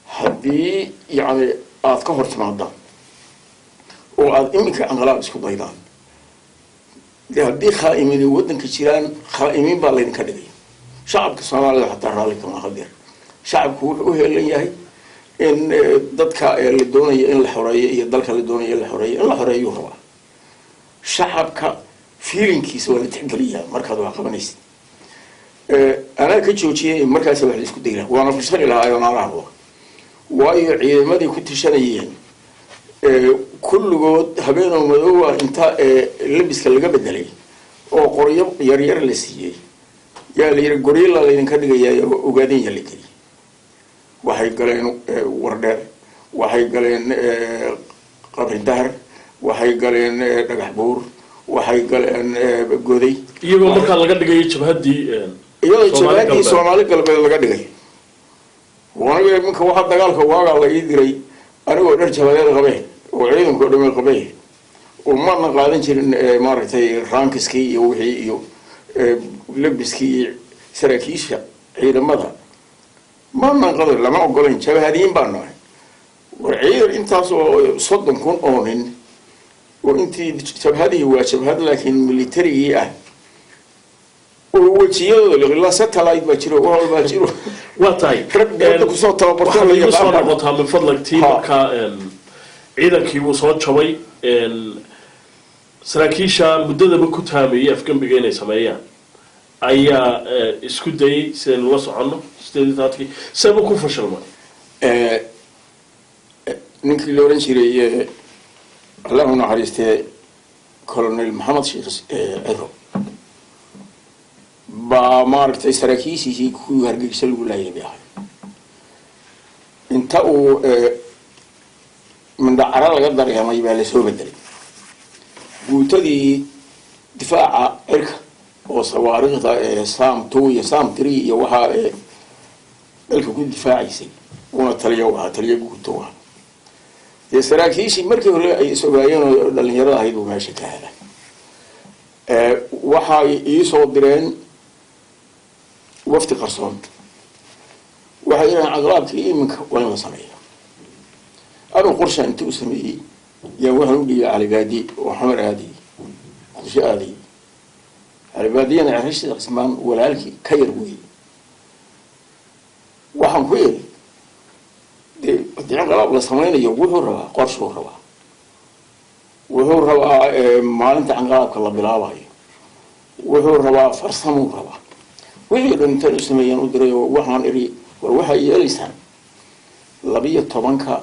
haddii yacni aada ka hor timaadaan oo aada iminka canqalaab isku daydaan, dee haddii khaa'imiin ay waddanka jiraan, khaa'imiin baa laydinka dhigay. Shacabka Soomaalida xataa raalli kama hadeer. Shacabku wuxuu u heelan yahay in dadka la doonayo in la xoreeyo iyo dalka la doonayo in la xoreeyo in la xoreeyuu rabaa. Shacabka feelingkiisa waa la tixgeliyaa markaad wax qabanaysid. Anaa ka joojiyay. Markaas wax la isku day lahaa waana fashali lahaa oo naalaha, waayo ciidamadii ku tashanayeen kulligood habeenoo madoowa inta labiska laga bedelay oo qoryo yaryar la siiyey yaa la yidhi gorilla laydinka dhigayaa oo Ogaadenya la geliyay. Waxay galeen Wardheer, waxay galeen Qabri Dahar, waxay galeen Dhagax Buur, waxay galeen Goday. Iyagoo markaa laga dhigayo jabhaddii iyadoo Soomaali jabhaddii Galbeed. Soomaali Galbeed laga dhigay. Aniga iminka waxaa dagaalka waagaa la ii diray anigoo dhar jabhadeed qabee oo ciidankoo dhame qabee, oo maadna qaadan jirin, maaragtay, raankiskii iyo wixii iyo labiskii iyo saraakiisha ciidamada maadnan qadan, lama ogolayn. Jabhadiyin baan nahay. War ciidan intaas oo 30,000 oo nin oo intii jabhadihii waa jabhad laakiin militarigii ah oo wejiyadooda ilaa satellite baa jiro, wax walbaa jiro. Waa tahay. Rag dowladda kusoo tababarto Waxaad la igu soo yaqaan baa- noqotaa min fadlag tii markaa ciidankii wuu soo jabay, saraakiisha muddadaba ku taamayay afgembiga inay sameeyaan ayaa isku dayay, sidaynu la soconno 38-kii seeba ku fashilmay. Ninkii la oran jiray, Allahu naxariistee, Colonel Maxamed Sheekh Ciro baa, maaragtay, saraakiishiisii kuwii Hargeysa lagu laayay bay ahay. Inta uu mindhacaro laga dareemay baa lasoo bedelay guutadii difaaca cirka oo sawaariikhda SAM 2 iyo SAM 3 iyo waxaa dalka ku difaacaysay, una taliyo u ahaa, taliyo guuto u ahaa. Dee saraakiishii markii hore ay is ogaayeen oo dhalinyarada ahayd buu meesha ka helay. Waxay iisoo direen wafdi qarsoon. Waxay yidhahdeen canqalaabkii iminka waa in la sameeya. Anuu qorsha inta u sameeyey yaa waxaan u dhiibay Calibaadi oo Xamar aadiyey, Muqdisho aadiyey. Calibaadiyana Cerashida Cismaan walaalkii ka yar weeye. Waxaan ku yidhi, dee haddii inqilaab la samaynayo wuxuu rabaa qorshuu rabaa, wuxuu rabaa maalinta inqilaabka la bilaabayo, wuxuu rabaa farsamuu rabaa. Wixii dhan intaan u sameeyaan u diray oo waxaan idhi, war waxaa yeelaysaan 12-ka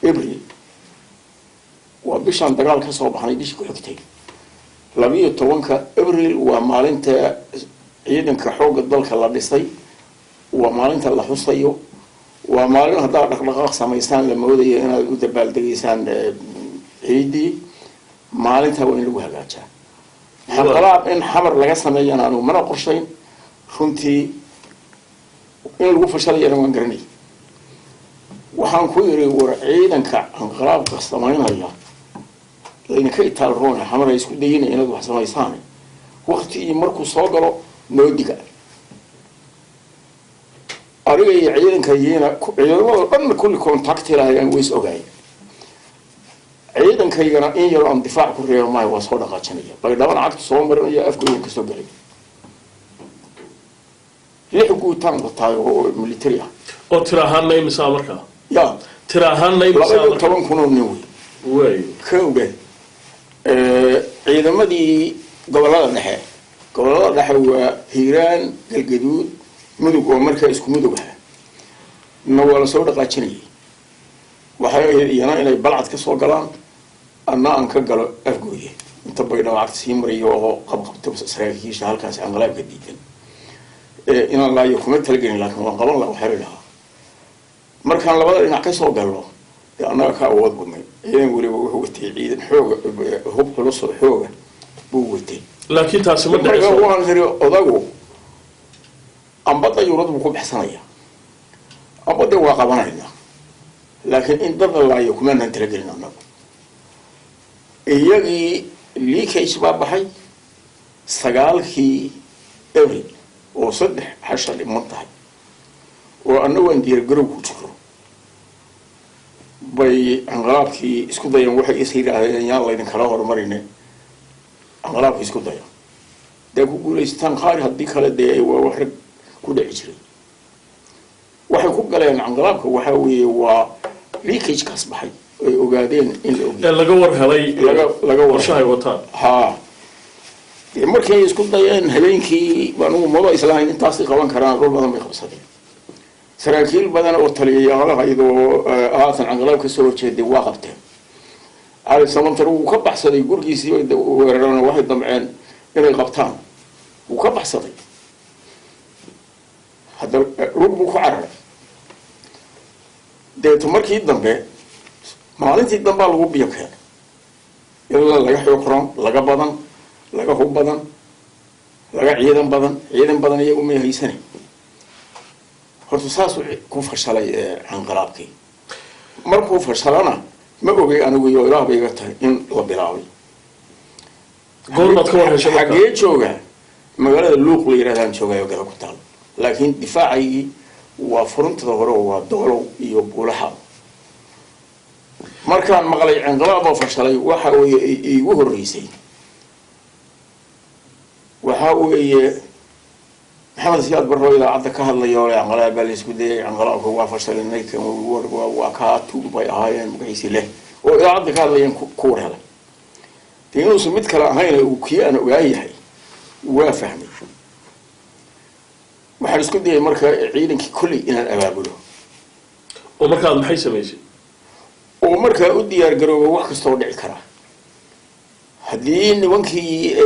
Abril, waa bishaan dagaal ka soo baxnay bishii ku xigtay. 12-ka Abril waa maalinta ciidanka xoogga dalka la dhisay. Waa maalinta la xusayo, waa maalin haddaad dhaqdhaqaaq samaysaan la moodayo inaad u dabaaldegaysaan ciiddii. Maalinta waa in lagu hagaajaa. Inqilaab in Xamar laga sameeyana anugu mana qorshayn runtii, in lagu fashalayana waan garanay. Waxaan ku yidhi, war ciidanka inqilaabka samaynaya laydinka itaal roona, Xamar ay isku dayina inaad wax samaysaan, waktigii markuu soo galo noo diga. Adiga iyo ciidanka yiina, ciidamada dhan kulli contact lahayaan, ways ogaay. Ciidankaygana in yaroo aan difaac ku reebo maayo, waa soo dhaqaajinaya, Baydhabana cagta soo marinaya, Afgooyan kasoo gelay. Lix guutaan wataay oo military ah. Oo tira ahaanna imisaa markaa? Ya? Tira ahaanna laba imisaa iyo markaa? toban kun oo nin wey. Kowga ciidamadii gobolada dhexe, gobolada dhexe waa Hiiraan, Galgaduud, Mudug, oo markaa isku Mudug ah na waa lasoo dhaqaajinayay. Waxay ahayd iyana inay Balcad ka soo galaan, anna aan ka galo Afgooye, inta Baydhabo cagta sii marayo oo qabqabto saraakiisha halkaas anqalaabka diidan. Inaan laayo kuma talagelin, laakiin waan qaban laha, waxaa lahaa markaan labada dhinac ka soo galno, dee annaga ka awood badnay. Ciidan weliba wuxuu watay ciidan xooga, hub culus oo xooga buu watay. Laakiin taasi ma Marka dhicin. waan iri, odagu amba dayuurad buu ku baxsanaya, amba dee waa qabanayna, laakiin in dad la laayo kumaanaan talagelin annagu. Iyagii leakage baa baxay 9-kii Abril oo 3 casha dhiman tahay, oo annagu aan diyaargarow ku jiro, bay inqilaabkii isku dayeen. Waxay is yidhaahdeen, yaan laydinkala horumarine, inqilaabkii isku daya, dee ku guulaystaan qaar, haddii kale dee waa wax rag ku dhici jiray. Waxay ku galeen inqilaabka waxaa weeye waa leakagekaas baxay ay ogaadeen in la ogyahay. Ee laga war helay. Laga war Qorshahay wataan. Haa, dee markay isku dayeen habeenkii, anugu maba islahayn intaasay qaban karaan. Dhul badan bay qabsadeen, saraakiil badan oo taliyayaalahayd oo haatan inqilaab kasoo horjeeday waa qabteen. Cali Samantar wuu ka baxsaday, gurigiisii bay weerareen, waxay damceen inay qabtaan, wuu ka baxsaday. Hadda rug buu ku cararay. Deeto markii dambe, maalintii dambaa lagu biyo keenay ilaa laga xoog roon, laga badan, laga hub badan, laga ciidan badan. Ciidan badan iyagu may haysane. Horta saasuu ku fashalay inqilaabkii. Markuu fashalana ma ogay anigu, iyo Ilaah bay iga tahay in la bilaabay. Goormaad ka war heshay marka? Xaggee jooga? Magaalada Luuq la yidhahdaan joogayo, Gada ku taal, laakiin difaacaygii waa furuntada hore oo waa Doolow iyo Buulaha. Markaan maqlay inqilaab oo fashalay, waxa weeye iigu horreysay waxaa weeye Maxamed Siyaad Barro idaacadda ka hadlayo ole, inqilaab baa la isku dayay, inqilaabka waa fashalinay, waa kaa tuug bay ahaayeen, magaciisi leh oo idaacadda ka hadlayeen ku war helay. Dee inuusan mid kale ahayn uu kii aan ogaa yahay waa fahmay. Waxaan isku dayay marka ciidankii kolley inaan abaabulo. Oo markaad maxay samaysay? Oo markaa u diyaar garooba wax kastoo dhici karaa. Haddii nimankii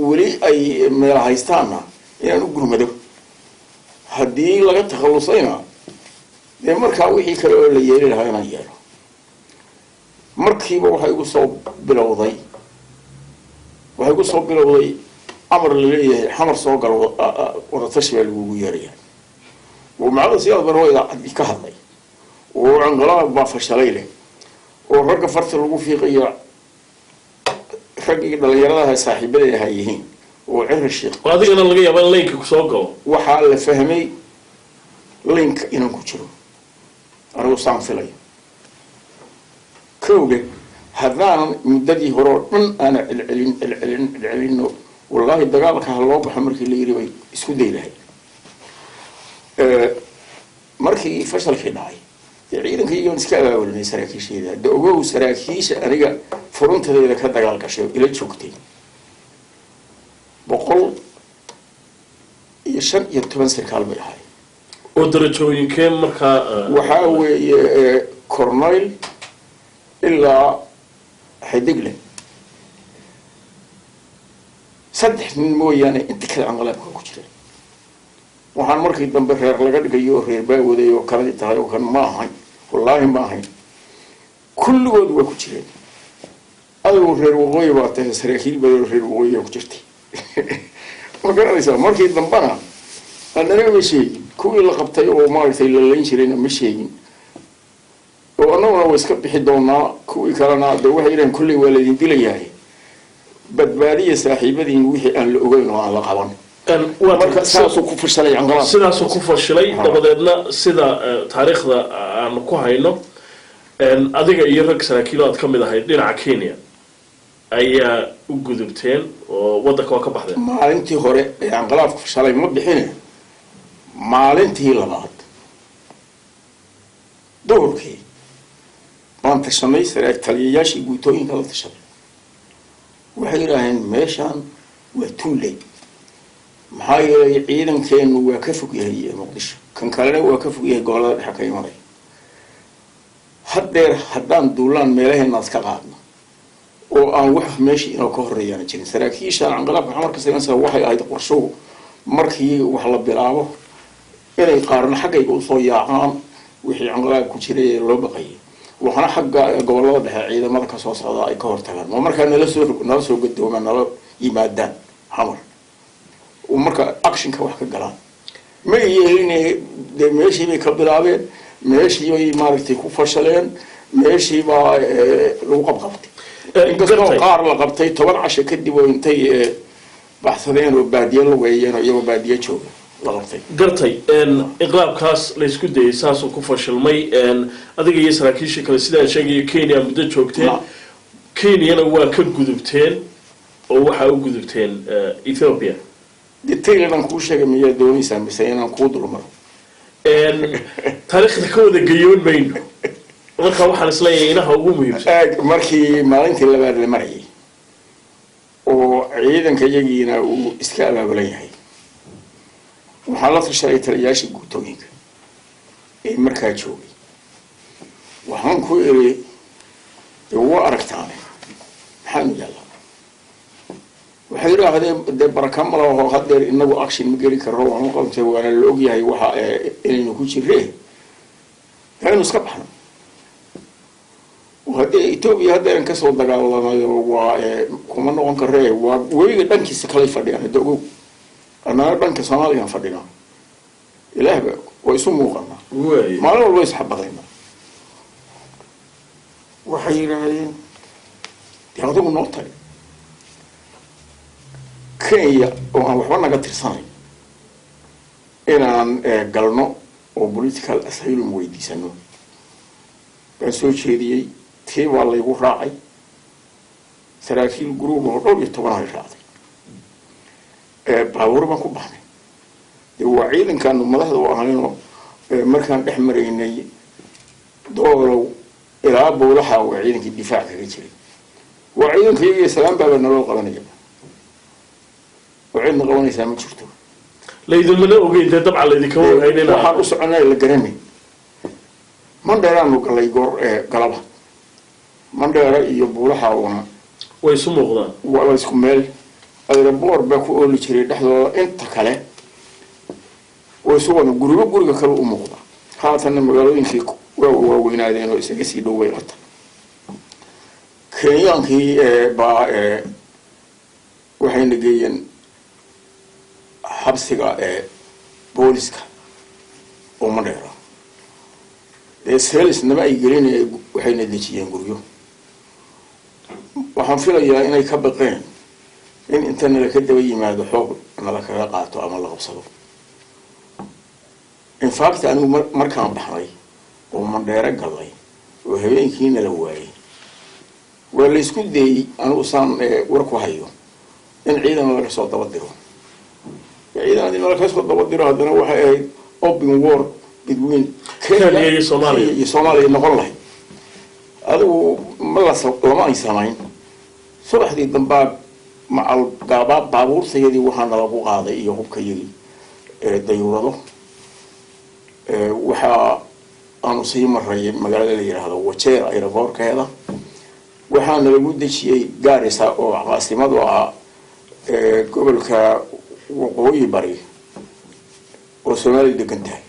weli ay meel haystaanna inaan u gurmado, haddii laga takhallusayna dee markaa wixii kale oo la yeeli lahaa inaan yeelo. Markiiba waxay igu soo bilowday amar la leeyahay, Xamar soo galo, wadatashi baa lagugu yeeraya. Oo Maxamed Siyaad Barre idaacadii ka hadlay oo inqilaab baa fashalay leh, oo ragga farta lagu fiiqayo raggii dhalinyaradaha saaxiibada ha yihiin, oo Cira Sheekh. Oo adigana laga yaaba in laynka kusoo galo. Waxaa la fahmay laynka inaan ku jiro anigu saan filayo. Kowga haddaanan muddadii hore oo dhan aana celcelin celcelin celcelino, wallaahi dagaalka ha loo baxo markii la yiri bay isku day lahayd. Markii fashalkii dhacay, dee ciidankaygaan iska abaabulinay saraakiisheeda. De ogow, saraakiisha aniga furuntadeeda ka dagaal gashay oo ila joogtay 115 sarkaal bay ahay. Oo darajooyinkee markaa? Waxaa weeye corneyl ilaa xidigle. Saddex nin mooyaane inta kale inqilaabka ku jira. Waxaan markii dambe reer laga dhigayo oo reer baa waday oo kanay tahay oo kan ma ahayn, wallaahi ma ahayn. Kulligood waa ku jireen. Adigu reer waqooyi baa tahay, saraakiil badan oo reer waqooyiyaa ku jirtay, ma garanaysaa? Markii dambena annana ma sheegin, kuwii la qabtay oo maaragtay la layn jirayna ma sheegin, oo annaguna waa iska bixi doonaa. Kuwii kalena de waxay yidhahen, kolley waa laydin dilayahay, badbaadiya saaxiibadiin wixii aan la ogeyn oo aan la qaban. Marka saasuu ku fashilay inqilaab. Sidaasuu ku fashilay. Dabadeedna sida taariikhda aanu ku hayno, adiga iyo rag saraakiilo aad ka mid ahayd dhinaca Kenya ayaa u gudubteen oo waddanka waa ka baxdeen. Maalintii hore ee inqilaabku fashalay ma bixine, maalintii labaad duhurkii baan tashanay. Taliyayaashii guutooyinka la tashaday, waxay yidhaaheen meeshaan waa too late, maxaa yeelay ciidankeenu waa ka fog yahay Muqdisho, kan kalena waa ka fog yahay gobollada dhexe ka imanaya. Haddeer haddaan duulaan meelaheenaas ka qaadno oo aan wax meeshii inoo ka horeeyaana jirin. Saraakiishaan inqilaabka xamarka samaysa waxay ahayd qorshuhu markii wax la bilaabo inay qaarna xaggayga usoo yaacaan, wixii inqilaab ku jiray ee loo baqayay, waxna xagga gobollada dhexe ciidamada kasoo socda ay ka hortagaan, oo markaa nala soo gadoomaan, nala yimaadaan Xamar, marka actionka wax ka galaan. Ma yeelin, dee meeshii bay ka bilaabeen, meeshii bay maaragtay ku fashaleen, meeshii baa lagu qabqabtay, inkastoo qaar la qabtay 10 casho kadib oo intay baxsadeen oo baadiye lugeeyeen oo iyagoo baadiye jooga la qabtay. Gartay. Inqilaabkaas laysku dayay saasuu ku fashilmay. Adiga iyo saraakiishii kale, sidaan sheegayo, Kenya muddo joogteen. Kenyana waa ka gudubteen oo waxaa u gudubteen Ethiopia. Detail inaan kuu sheegay miyaa doonaysaa mise inaan kuu dulmaro? Taariikhda ka wada gayoon mayno, marka waxaan isleeyahay inaha ugu muhiimsan. Aag markii maalintii labaad la marayay oo ciidanka iyagiina uu iska abaabulan yahay, waxaan la tashaday taliyayaashii guutooyinka ee markaa joogay. Waxaan ku iri, dee waa aragtaane, maxaanu yaallaa? Waxay yidhaahdeen, dee baraka ma laho, haddeer inagu action ma geli karo, waxu qabtay waana la ogyahay waxa inaynu ku jirre, aynu iska baxno. Haddii Etoobiya haddeeran kasoo dagaalamayo waa kuma noqon karee, waa webiga dhankiisa kalay fadhiyaan. Hadda ogow, annana dhanka Soomaaliyan fadhinaa, Ilaah baa og, waa isu muuqanaa, maalin walba isxabadaynaa. Waxay yidhaahdeen, dee adigu noo tali. Kenya oo aan waxba naga tirsanayn inaan galno oo political asylum weydiisano baan soo jeediyey. Tii baa laygu raacay. Saraakiil group oo dhowr iyo toban ay raacday, baabuur baan ku baxnay. Dee waa ciidankaanu madaxda u ahaynoo markaan dhex maraynay Doolow ilaa Buulaxa, waa ciidankii difaac kaga jiray, waa ciidanka iyagiyo salaam baaba naloo qabanaya oo cidna qabanaysaa ma jirto. Laydinmana ogeyn dee, dabcan laydinkama ogeyn. Waxaan u soconay la garanay. Mandheeraanu galay goor galaba. Mandheera iyo Buulaxa una way isu muuqdaan. Waa isku meel, airport baa ku ooli jiray dhexdooda, inta kale way isu wada, guriba guriga kale u muuqda. Haatanna magaalooyinkii waa waaweynaadeen oo isaga sii dhow bay lata. Kenyaankii baa waxayna geeyeen xabsiga booliska oo Mandheera. Dee selisnama ay gelin, waxayna dejiyeen guryo. Waxaan filayaa inay ka baqeen in inta nala ka daba yimaado xoog nala kaga qaato ama la qabsado. In fact, anigu markaan baxnay oo Mandheero gallay oo habeenkii nala waayay, waa la isku dayey, anigu saan war ku hayo, in ciidan laga soo daba diro. Ciidan haddii nala ka soo daba diro, haddana waxay ahayd open war between Kenya iyo Soomaaliya. Iyo Soomaaliya noqon lahayd. Adigu ma la lama ay samayn. Subaxdii dambaa macal gaabaa baabuurtayadii waxaa nalagu qaaday iyo hubkayagii dayuurado. Waxaa aanu sii maray magaalada la yidhaahdo Wajeer airportkeeda, waxaana lagu dejiyey Gaarisa oo caasimadu ah gobolka Waqooyi Bari. Oo Soomaaliya degan tahay.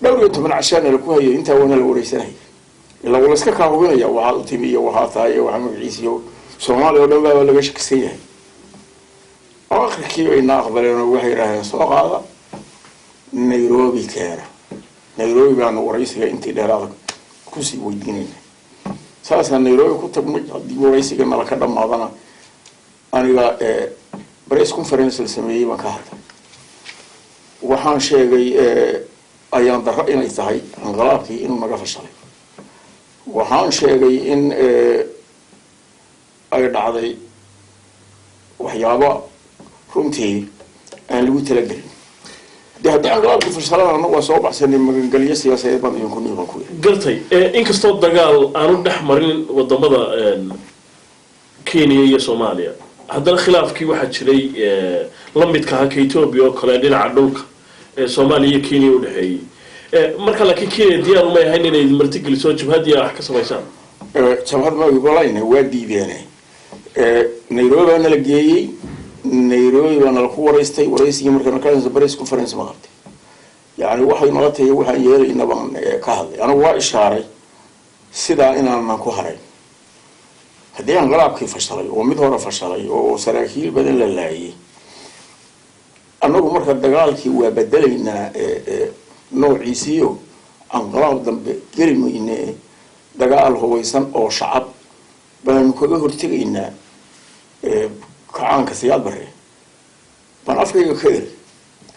14 cashaana laku hayay, intaa waana la wareysanaya, ilaa waa la iska kaa hubinaya waxaad u timi iyo waxaa tahay iyo waxaa magaciisa iyo Soomaaliya oo dhan baaba laga shakisan yahay. Akhirkii bay na aqbaleen oo waxay yidhahdeen, "Soo qaada, Nairobi keena." Nairobi baanu waraysiga intii dheeraada kusii weydiinayna. Saasaan Nairobi ku tagnay. Haddii waraysiga nala ka dhamaadana, aniga press conference la sameeyey baan ka hadlay. Waxaan sheegay ayaan darro inay tahay inqilaabkii inuu naga fashalay. Waxaan sheegay in ay dhacday waxyaabo runtii aan lagu talagelin. De haddii inqilaabkii fashalana, annagu waa soo baxsanay, magangelyo siyaasadeed baan idinku niiban ku yiri. Gartay. Inkastoo dagaal aanu dhex marin wadamada Kenya iyo Soomaaliya, haddana khilaafkii waxaa jiray la midka ahaa ka Etoobiya oo kale, dhinaca dhulka ee Soomaaliya iyo Kenya udhexeeyey. Marka laakiin Kenya diyaar umay ahayn inay martigeliso jabhadii wax ka samaysaan. Jabhad ma ogolayne, waa diideene. Nairobi baa nala geeyey, Nairobi baa nala ku waraystay. Waraysigii marka naka press conference ma qabtay, yani waxay nala tahay waxaan yeelayna baan ka hadlay. Anigu waa ishaaray sidaa inaanan ku harayn haddii inqilaabkii fashalay oo mid hore fashalay oo saraakiil badan la laayay. Annagu marka dagaalkii waa bedelaynaa noociisiyo, inqilaab dambe geli mayne, dagaal hubaysan oo shacab baanu kaga hortegaynaa kacaanka Siyaad Barre baan afkayga ka eri.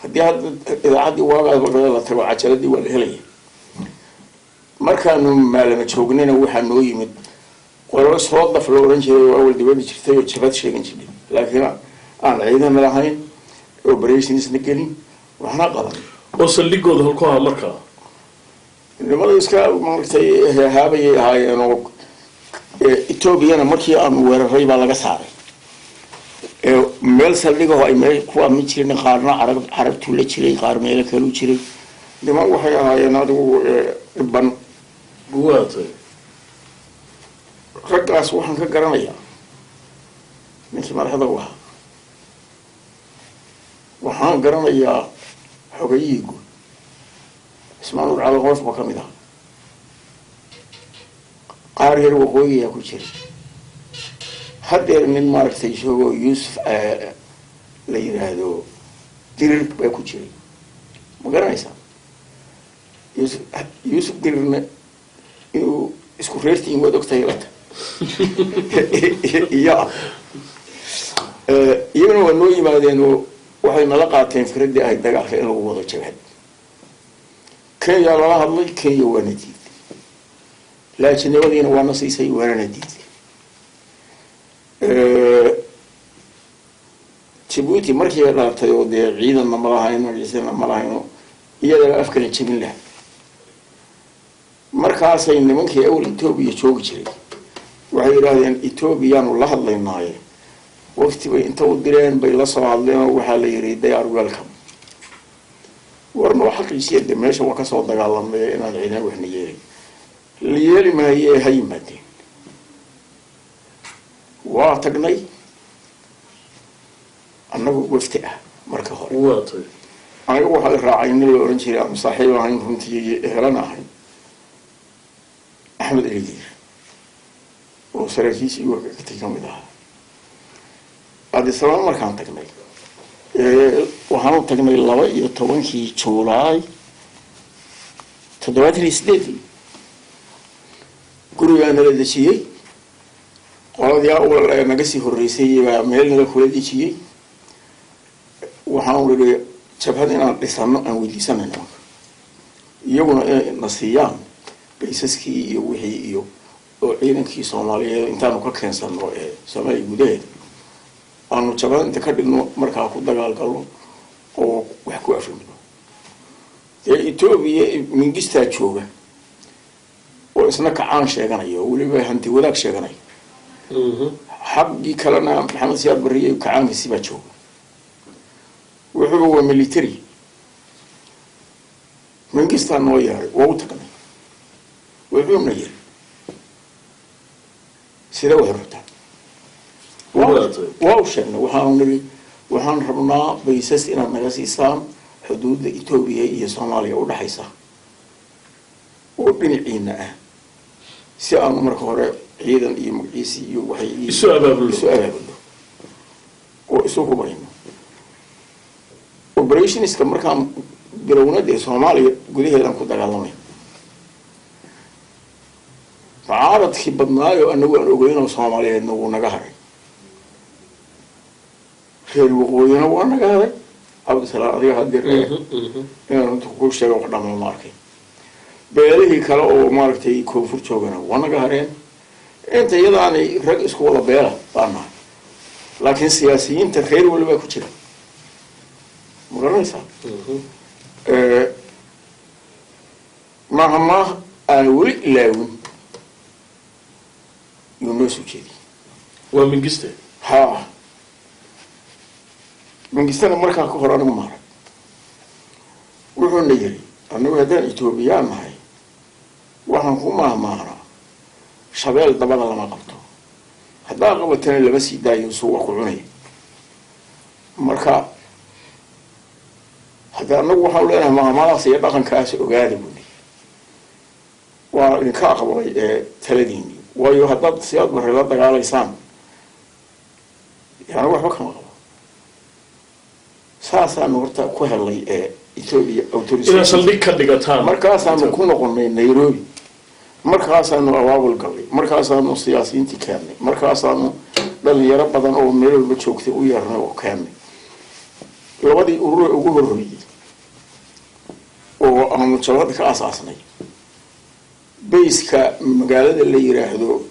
Haddii hadda idaacaddii waagaas la tago, cajaladii waa la helaya. Markaanu maalama joognayna, waxaa noo yimid qolo soo daf la odhan jiray oo awal dibadda jirtay oo jabad sheegan jirtay, laakiin aan ciidana lahayn, operationsna gelin, waxna qaban. Oo saldhigooda halku ahaa markaa? Nimada iska maaragtay haabayay ahaayeen oo Etoobiyana markii aanu weeraray baa laga saaray meel saldhigaho ay meel ku amin jirin. Qaarna carab carabtuu la jiray, qaar meelo kaluu jiray. Niman waxay ahaayeen adigu dhiban. Waatay. Raggaas waxaan ka garanayaa ninkii madaxda u ahaa, waxaan garanayaa xogayihii guud, Ismaan Ur Cali Qoof ba ka mid aha. Qaar reer waqooyiyaa ku jira. Haddeer nin maaragtay isagoo Yuusuf la yidhaahdo Dirir baa ku jiray. Ma garanaysaa Yuusuf? Yuusuf Dirirna inuu isku reertiin waad ogtahay lata iyo iyaguna waa noo yimaadeen oo waxay nala qaateen fikraddii ahayd dagaalka in lagu wado jabhad. Kenya lala hadlay, Kenya waana diiday, laajinimadiina waana siisay, waanana diiday. Jabuuti markii ay dhalatay oo dee ciidanna ma lahayn, magaciisana ma lahayn, iyadaba afkala jebin laha. Markaasay nimankii awal Etoobiya joogi jiray waxay yidhaahdeen, "Etoobiyaanu la hadlaynaaye." Wafti bay inta u direen bay la soo hadleen oo waxaa la yidhi, "They are welcome." Warnoo xaqiisiya de meesha waa kasoo dagaalamay inaan ciidan waxna yeelin la yeeli maaye, ha yimaadeen. Waa tagnay annagu wafti ah marka hore. Waatay. Aniga waxaa raacay nin la ohan jiray ama saaxiib ahayn runtii, ehelana ahayn, Axmed Eligiir oo saraakiishii wakati ka mid ahaa. Addis Ababa markaan tagnay, waxaanu tagnay 12-kii Juulaay 78-dii. Gurigaa nala dejiyey, qoladii awal naga sii horreysay baa meel nala kula dejiyey. Waxaanu nidhi jabhad inaan dhisano aan weydiisanay nimanka, iyaguna inay na siiyaan baysaskii iyo wixii iyo oo ciidankii Soomaaliyeed intaanu ka keensano ee Soomaaliya gudaheeda aanu jabhad inta ka dhigno, markaa ku dagaalgalno oo wax ku afrimno. Dee Etoobiya Mingistaa jooga oo isna kacaan sheeganaya oo weliba hanti wadaag sheeganaya. Xaggii kalena Maxamed Siyaad Barriye kacaankiisi baa jooga, wuxuuba waa military. Mingistaa noo yeeray, waa u tagnay. Wuxuuna yiri, "Sidee waxay rabtaa?" Waa u sheegnay. Waxaanu niri, waxaan rabnaa baysas inaad naga siisaan. Xuduudda Etoobiya iyo Soomaaliya udhexaysa oo dhinaciina ah, si aanu marka hore ciidan iyo magaciisi iyo waxay Isu abaabulno. Isu abaabulno oo isu hubayno. Operationska markaan bilowna, dee Soomaaliya gudaheedaan ku dagaalamay. Mucaaradkii badnaayo anagu aan ogeynoo Soomaaliyeedna wuu naga haray, reer waqooyina waa naga haray. Cabdisalaam, adiga hadeer inaan runta ku sheego wax dhama ma arkay. Beelihii kale oo maaragtay koonfur joogana waa naga hareen. Inta iyadaanay rag isku wada beela baa nahay, laakiin siyaasiyiinta reer walibaa ku jira, ma garanaysaa? Maaha maah aan weli ilaawin yuu noo soo jeediyey. Waa Mingiste. Ha, Mingistana markaa ka hor anigu maarag. Wuxuuna yiri, annagu haddaan Etoobiyaan nahay, waxaan ku maahmaahnaa shabeel dabada lama qabto, haddaa qabatana lama sii daayo, suuqa ku cunaya. Marka hadda annagu waxaanu leenahay maahmaadaas iyo dhaqankaas ogaada, buu leeyahy. Waa idinka aqbalay ee taladiinii, waayo haddaad Siyaad Barre la dagaalaysaan, yani waxba kama qabo. Saasaanu horta ku helnay ee Etoobiya Inaad saldhig ka dhigataan. Markaasaanu ku noqonay Nairobi, markaasaanu abaabul galnay, markaasaanu siyaasiyiintii keennay, markaasaanu dhalinyaro badan oo meel walba joogtay u yeernay oo keennay. Labadii urure ugu horreeyey oo aanu jabhadda ka aasaasnay bayska magaalada la yiraahdo,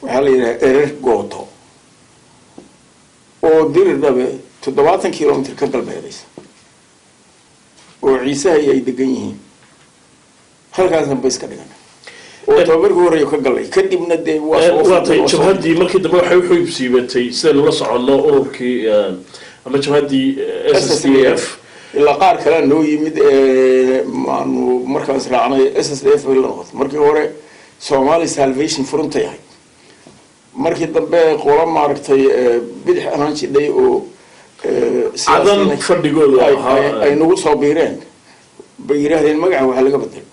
waxaa la yidhahda Erer Gooto, oo Diridhabe 70 kilomitr ka galbeedaysa, oo Ciisahay ay degan yihiin, halkaasna bays ka dhigan oo tababarkii horreeya ka galay. Kadibna dee waa Waatay jabhaddii markii dambe waxay u xuubsiibatay, sidaynu la soconno, ururkii ama jabhaddii SSDF. Ilaa qaar kalea noo yimid, maanu markaas raacnay SSDF bay la noqotay. Markii hore Somali Salvation Frontay ahayd. Markii dambe qolo maaragtay bidix ahaan jidhay oo Cadan fadhigoodu ahaa. Ay nagu soo biireen, bay yidhaahdeen magaca waxa laga bedelo.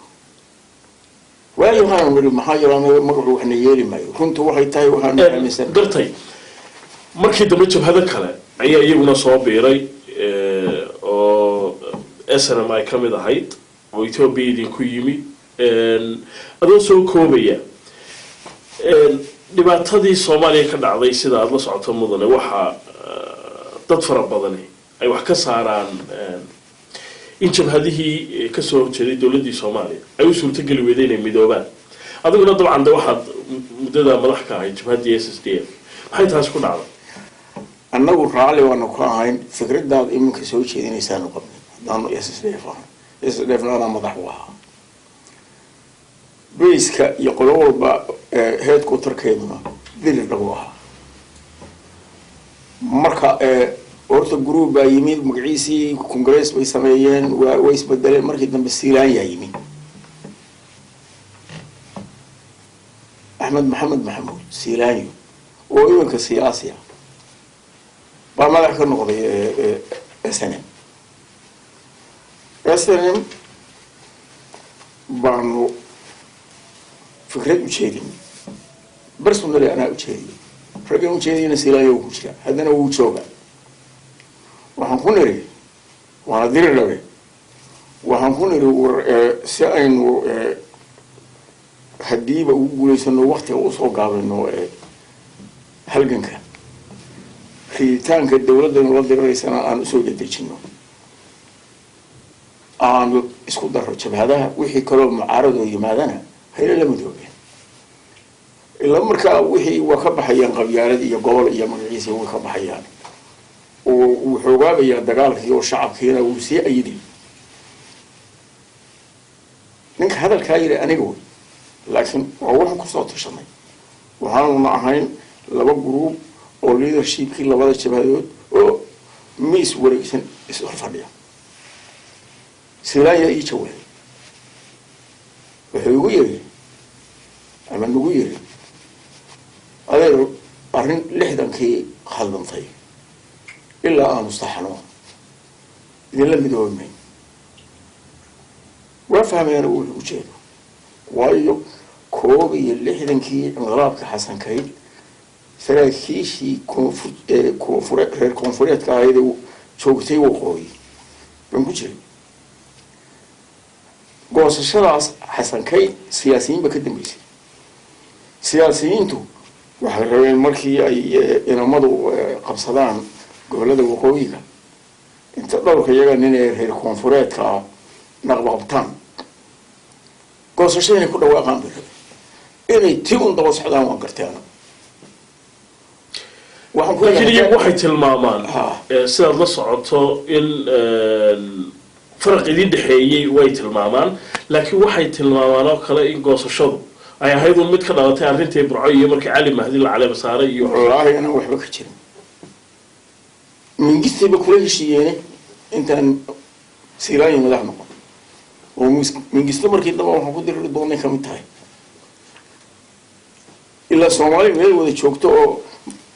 Waayo waxaanu nidhi, maxaa jira? Anaga magacu waxna yeeli maayo, runtu waxay tahay waxaanu aaminsan. Gartay. Markii dambe jabhado kale ayaa iyaguna soo biiray oo SNM ay ka mid ahayd oo Etoobiya idinku yimi. Adoo soo koobaya, dhibaatadii Soomaaliya ka dhacday, sida aada la socoto mudane, waxaa dad fara badani ay wax ka saaraan in jabhadihii kasoo horjeeday dowladdii Soomaaliya ay u suurtogeli weyday inay midoobaan. Adiguna dabcan de waxaad muddadaa madax ka ahayd jabhaddii SSDF. Maxay taasi ku dhacday? Annagu raalli waanu ka ahayn fikradaada iminka soo jeedinaysaanu qabnay haddaanu SSDF ahayn. SSDF na anaa madax u ahaa. Bayska iyo qolo walba headquarterkeeduna Diridhabu ahaa. Marka horta group baa yimid magaciisii, congress bay sameeyeen, waa way isbedeleen. Markii dambe Siilaanyaa yimid, Axmed Maxamed Maxamuud Siilaanyo, oo iminka siyaasi ah, baa madax ka noqday SNM. SNM baanu fikrad ujeedinay, personally anaa ujeediyay. Raggan ujeediyana Siilaanyo ku jira, haddana wuu jooga. Waxaan ku niri, waana Diri Dhabe, waxaan ku niri, war si aynu haddiiba ugu guulaysano waktiga usoo gaabino halganka riditaanka dawladdaynu la diriraysana aan usoo dedejino, aan isku daro jabhadaha, wixii kaloo mucaaradoo yimaadana hayla la midoobeen. Ilaa markaa wixii waa ka baxayaan qabyaalad iyo gobol iyo magaciisa, way ka baxayaan oo wuu xoogaabayaa dagaalkii oo shacabkiina wuu sii ayiday. Ninka hadalkaa yidhi aniga wey, laakiin waa waxaan kusoo tashanay. Waxaanuna ahayn laba group oo leadershipkii labada jabhadood oo miis wareegsan is hor fadhiya. Silaanya ii jawaabay, wuxuu igu yiri ama nagu yiri, adeer, arrin 60-kii khaldantay ilaa aanu saxno idinka Idinla midoobi mayno. Waa fahmay anigu wuxuu ujeedo, waayo 61-kii inqilaabka Xasankayd saraakiishii koonfur koonfure reer koonfureedka ahayd ee joogtay waqooyi baan ku jiray. Goosashadaas Xasankayd siyaasiyiin ba ka dambeysay. Siyaasiyiintu waxay rabeen markii ay inamadu qabsadaan gobollada waqooyiga, inta dhowrka iyaga nin ee reer koonfureedka ah naqbaqabtaan, goosasho inay ku dhawaaqaan bay rabeen. Inay ti un daba socdaan waan gartay anagu. Waxaan ku Laakiin iyagu waxay tilmaamaan sidaad la socoto in faraq idin dhexeeyey way tilmaamaan, laakiin waxay tilmaamaan oo kale in goosashadu ay ahayd un mid ka dhalatay arrintii Burco iyo markii Cali Mahdi la caleema saaray iyo Wallaahi inaan waxba ka jirin. Mingistayba kula heshiiyeene intaan Silaanya madax noqon oo Mingisto markii dambe waxaan ku diriri doonay kamid tahay. Ilaa Soomaali meel wada joogto oo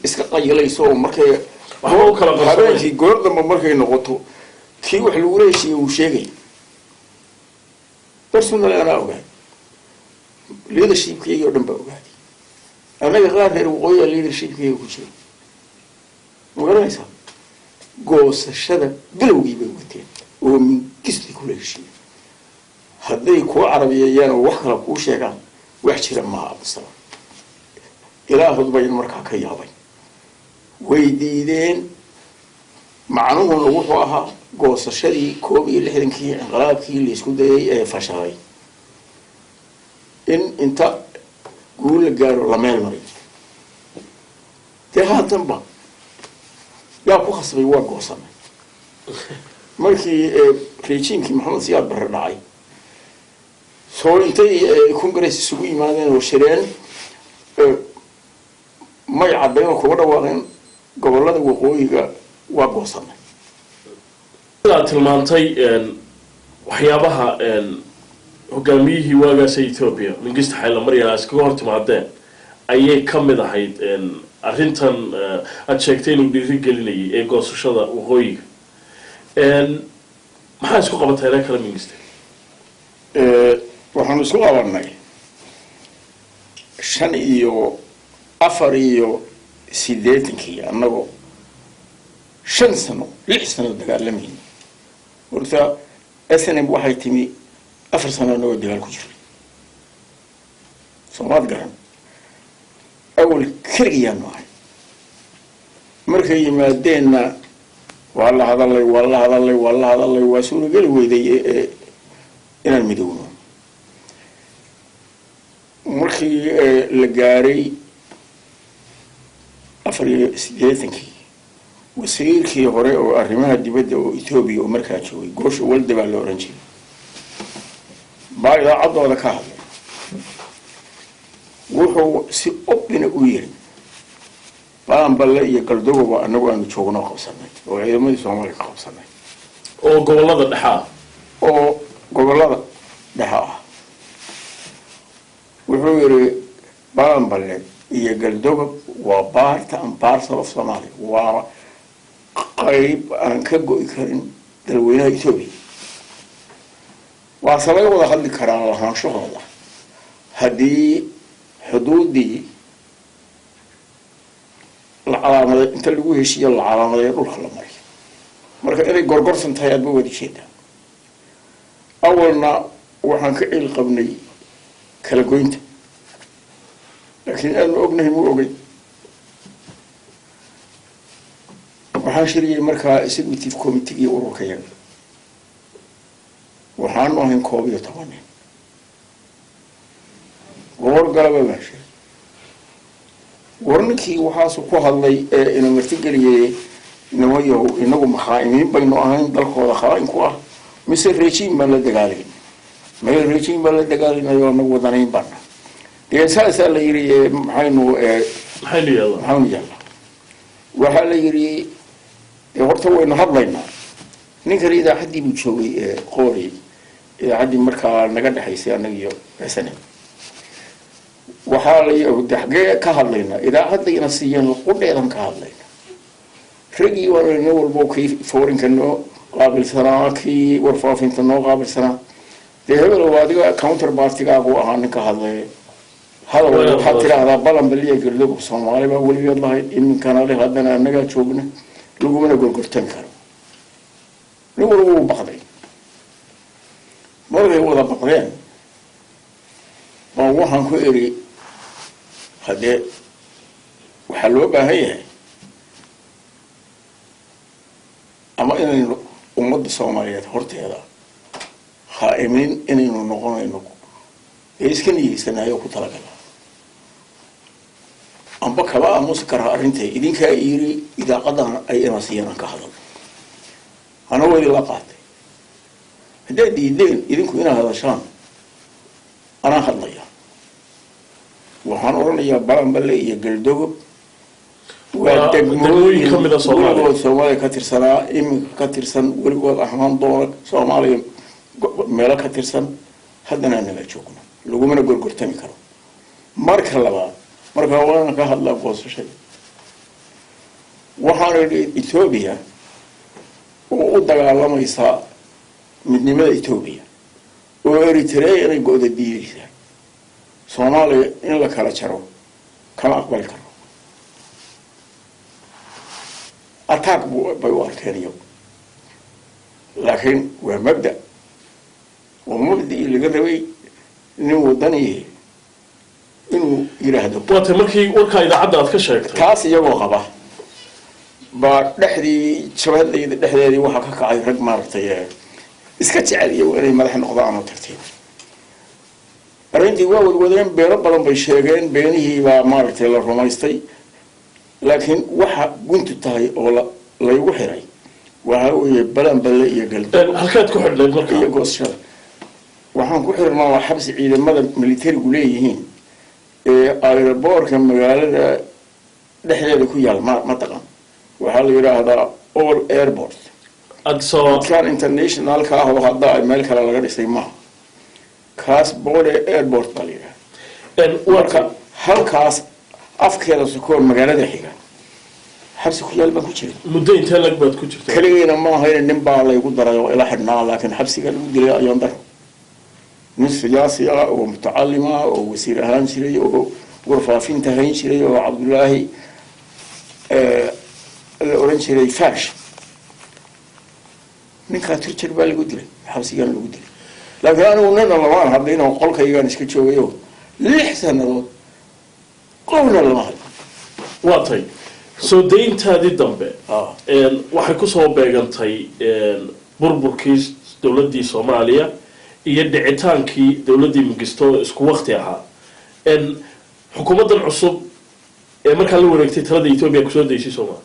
iska qayilayso oo markay Waxba u kala qarsoonay. Habeenkii goor dambe markay noqoto, kii wax lagula heshiiyey uu sheegay. Personally anaa ogaay, leadershipkayga oo dhan baa ogaaday. Annaga qaar reer waqooyiga leadershipkayga ku jira, ma garanaysaa? Goosashada bilowgii bay wateen oo Mingisti kula heshiiyey. Hadday kuu carabiyeeyaan oo wax kale kuu sheegaan, wax jira maaha. Abdisalaam ilaahod bayn markaa ka yaabay, way diideen. Macnuhuna wuxuu ahaa goosashadii 61-kii inqilaabkii laysku dayay ee fashalay in inta guul la gaaro la meel mariyo. Dee haatanba yaa ku khasbay? Waa goosanay markii rejiimkii Maxamed Siyaad Barre dhacay. Soo intay congress isugu yimaadeen oo shireen may caddayn oo kuga dhawaaqeen gobollada waqooyiga waa goosanay? Sidaad tilmaantay, waxyaabaha hogaamiyihii waagaasa Ethiopia Mingista Xayla Maryan aa iskaga hor timaadeen ayay ka mid ahayd arrintan aada sheegtay inuu dhiiri gelinayay ee goosashada waqooyiga. Maxaa isku qabatay kale Mingiste? Waxaanu isku qabanay shan iyo 84-kii, annagoo 5 sano, 6 sano dagaalamayna. Horta SNM waxay timi 4 sano annagoo dagaal ku jiray, soomaad garan? Awal keligiyaanu ahay. Markay yimaadeenna waa la hadalay, waa la hadalay, waa la hadalay, waa suurageli weyday inaan midowno. Markii la gaaray 84-kii, wasiirkii hore oo arrimaha dibadda oo Etoobiya oo markaa joogay, Goosha Walde baa la oran jiray, baa idaacaddooda ka hadlay. Wuxuu si obina u yiri, Baanballe iyo Galdogoba anagu aanu joogno qabsanay oo ciidamadii Soomaaliya ka qabsanay. Oo gobollada dhexe ah. Oo gobollada dhexe ah. Wuxuu yidhi Baanballe iyo Galdogob waa part and parcel of Somalia, waa qayb aan ka go'i karin dalweynaha Etoobiya, waase laga wada hadli karaa lahaanshahooda haddii xuduuddii la calaamaday inta lagu heshiiyo la calaamadeeyo, dhulka la mariyo. Marka inay gorgorsan tahay aadba waad ujeedaa. Awalna waxaan ka ciil qabnay kala goynta, laakiin aanu ognahay mu ogey. Waxaan shiriyay markaa executive committee iyo ururka yaga. Waxaanu ahayn 11 nin. Goor galaba baan shiray. War ninkii waxaasu ku hadlay ee ina martigeliyay, nimayahow, inagu makhaa'imiin baynu ahayn dalkooda khaa'in ku ah, mise regime baan la dagaalayn? Meel regime baan la dagaalaynayo, anagu wadanayn baana. Dee saasaa la yidhi, maxaynu Maxaynu yeelnaa? Maxaynu yeelnaa? Waxaa la yidhi dee horta waynu hadlaynaa. Ninkani idaacaddii buu joogay ee Qoori, idaacaddii markaa naga dhexaysay annaga iyo SNM. Waxaa la de xaggee ka hadlaynaa? Idaacaddayna siiyeen qudheedan ka hadlayna. Raggii waa nin walbo kii foreign-ka noo Qaabilsanaa kii warfaafinta noo qaabilsanaa. Dee hebelow, adiga counter partigaagu ahaa ninka hadlay hadal. Waxaad tidhaahdaa Balanbaliya Galdogob Soomaali baa weligeed lahayd, iminkana leh, haddana annagaa joogna, lagumana gorgortan karo. Nin walba wuu baqday. Markay wada baqdeen baan waxaan ku eri, haddee waxaa loo baahan yahay ama inaynu ummadda Soomaaliyeed horteeda khaa'imiin inaynu noqonayno ee iska niyeysanayo ku talagala, amba kaba aamusi karaa arrintay. Idinkaa yiri idaaqadan ay ina siiyaan aan ka hadal, anagoo idinla qaatay. Haddaad diideen idinku inaad hadashaan, anaa hadlaya. Waxaan odhanayaa Balanballe iyo Galdogob waa degmooyin ka mid a Soomaaliya. Weligood Soomaaliya ka tirsanaa, iminka ka tirsan, weligood ahaan doona Soomaaliya meelo ka tirsan, haddana anaga joogno, lagumana gorgortami karo. Marka labaad, marka waana ka hadlaa goosashada, waxaan idhi Etoobiya oo u dagaalamaysaa midnimada Etoobiya oo Eritrea inay go-da diideysaa, Soomaaliya in la kala jaro kama aqbali karo. Attack bay u arkeen iyagu, laakiin waa mabda, waa mabda'ii laga rabay nin wadaniyi inuu yidhaahdo. Waatay markii warkaa idaacadda aad ka sheegtay. Taas iyagoo qaba baa dhexdii jabhadayda dhexdeedii waxaa ka kacay rag maaragtay iska jecel iyagu inay madax noqdaan oo tartiib. Arrintii waa wadwadeen, beero badan bay sheegeen, beenihii baa maaragtay la rumaystay. Laakiin waxa guntu tahay oo laygu xiray waxa weeye Balanballe iyo Galdo Halkaad ku xidhnayd marka? Iyo goosashada. Waxaan ku xirnaa waa xabsi ciidamada militarigu leeyihiin ee aeroboorka magaalada dhexdeeda ku yaal. Ma taqaan? Waxaa la yidhaahdaa Bole Airport. Addis Ababa? Midkaan internationalka ah oo hadda ay meel kale laga dhisay maaha, kaas Bole Airport baa la yidhahda. Marka halkaas afkeeda sukoo magaalada xiga xabsi ku yaal baan ku jiray. Muddo intee lag baad ku jirtay? Keligeyna ma ahayn, nin baa laygu daray oo ila xidhnaa, laakiin xabsiga lagu dilay ayaan daro. Nin siyaasi ah oo mutacalim ah oo wasiir ahaan jiray oo warfaafinta hayn jiray oo Cabdullaahi la oran jiray Fash, ninkaa turjar baa lagu dilay, xabsigan lagu dilay. Laakiin anigu nina lamaan hadlayn oo qolkaygaan iska joogayo 6 sanadood, qowna lama hadlo. Waa tay soo dayntaadii dambe waxay kusoo beegantay burburkii dowladdii Soomaaliya iyo dhicitaankii dowladdii Mingisto isku wakti ahaa. Xukuumaddan cusub ee markaa la wareegtay talada Etoobiya kusoo daysay sooma?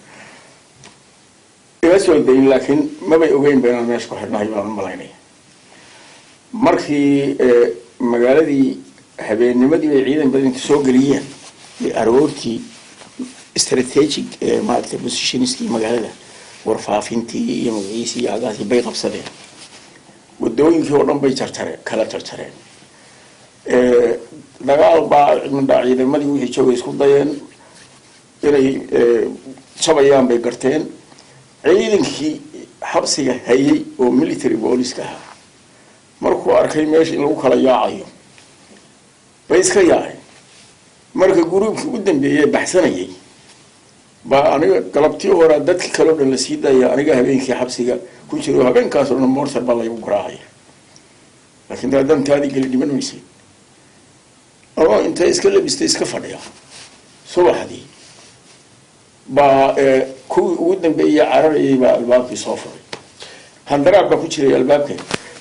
Ima soo dayn, laakiin mabay ogeyn ba inaan meesha ku xidhnahay baan u malaynaya. Markii magaaladii habeennimadii bay ciidan badan inta soo geliyeen bay aroortii strategic maaragtay positionskii magaalada, warfaafintii iyo magaciisii iyo hagaasii bay qabsadeen. Wadooyinkii oo dhan bay jarjareen, kala jarjareen. Dagaal baa midhaa ciidamadii wixii joogay isku dayeen inay jabayaan bay garteen. Ciidankii xabsiga hayay oo military booliska ahaa markuu arkay meesha in lagu kala yaacayo bay iska yaaceen. Marka groupkii u dambeeyey baxsanayay baa aniga galabtii horaa dadki kaleo dhan la sii daaya, aniga habeenkii xabsiga ku jiro. Habeenkaas oo dhan mortar baa laygu garaacaya, laakiin daa dantaadii geli dhiman maysid. Ama intay iska labistay iska fadhiya, subaxdii baa kuwii ugu dambeeyey cararayay baa albaabkii soo furay. Handaraab baa ku jiray albaabka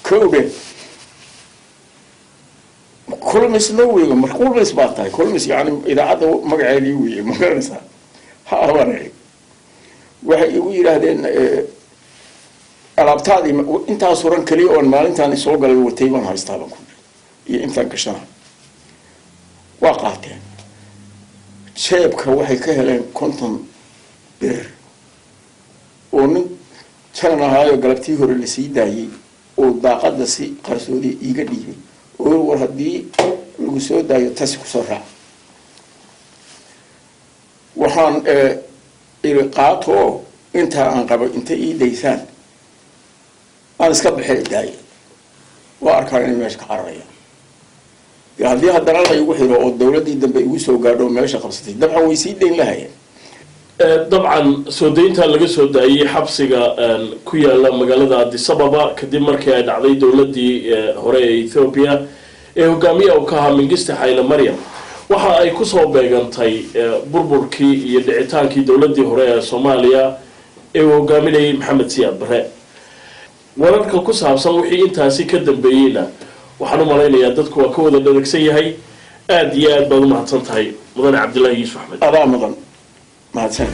kowdhe. Kulmis no weyga mar kulmis baa tahay, kulmis yani idaacadda magaceedii weye, ma garanaysaa? Ha abaan waxay igu yidhaahdeen alaabtaadii intaas horan keliya oon maalintaan soo galay watay baan haystaa baan ku iyo intaan gashana. Waa qaateen. Jeebka waxay ka heleen 50 bir oo nin janan ahaayo galabtii hore lasii daayey oo daaqada si qarsoodi iiga dhiibay oo war haddii lagu soo daayo tasi kusoo raac. Waxaan iri qaato oo intaa aan qabo inta ii daysaan. Aan iska baxee daaya. Waa arkaan inay meesha ka cararayaan. Dee haddii haddana la igu xiro oo dawladdii dambe igu soo gaadho oo meesha qabsatay, dabcan way sii dayn lahayeen. Dabcan soo daynta laga soo daayey xabsiga ku yaala magaalada Addis Ababa kadib markii ay dhacday dowladdii hore ee Ethiopia ee hogaamiya uu ka ahaa Mingiste Xayle Maryam, waxa ay kusoo beegantay burburkii iyo dhicitaankii dowladdii hore ee Soomaaliya ee uu hogaaminayay Maxamed Siyaad Barre. Wararka ku saabsan wixii intaasi ka dambeeyeyna waxaan u malaynayaa dadku waa ka wada dharagsan yahay. Aada iyo aad baad u mahadsan tahay, mudane Cabdillaahi Yuusuf Axmed. Adaa mudan, mahadsan.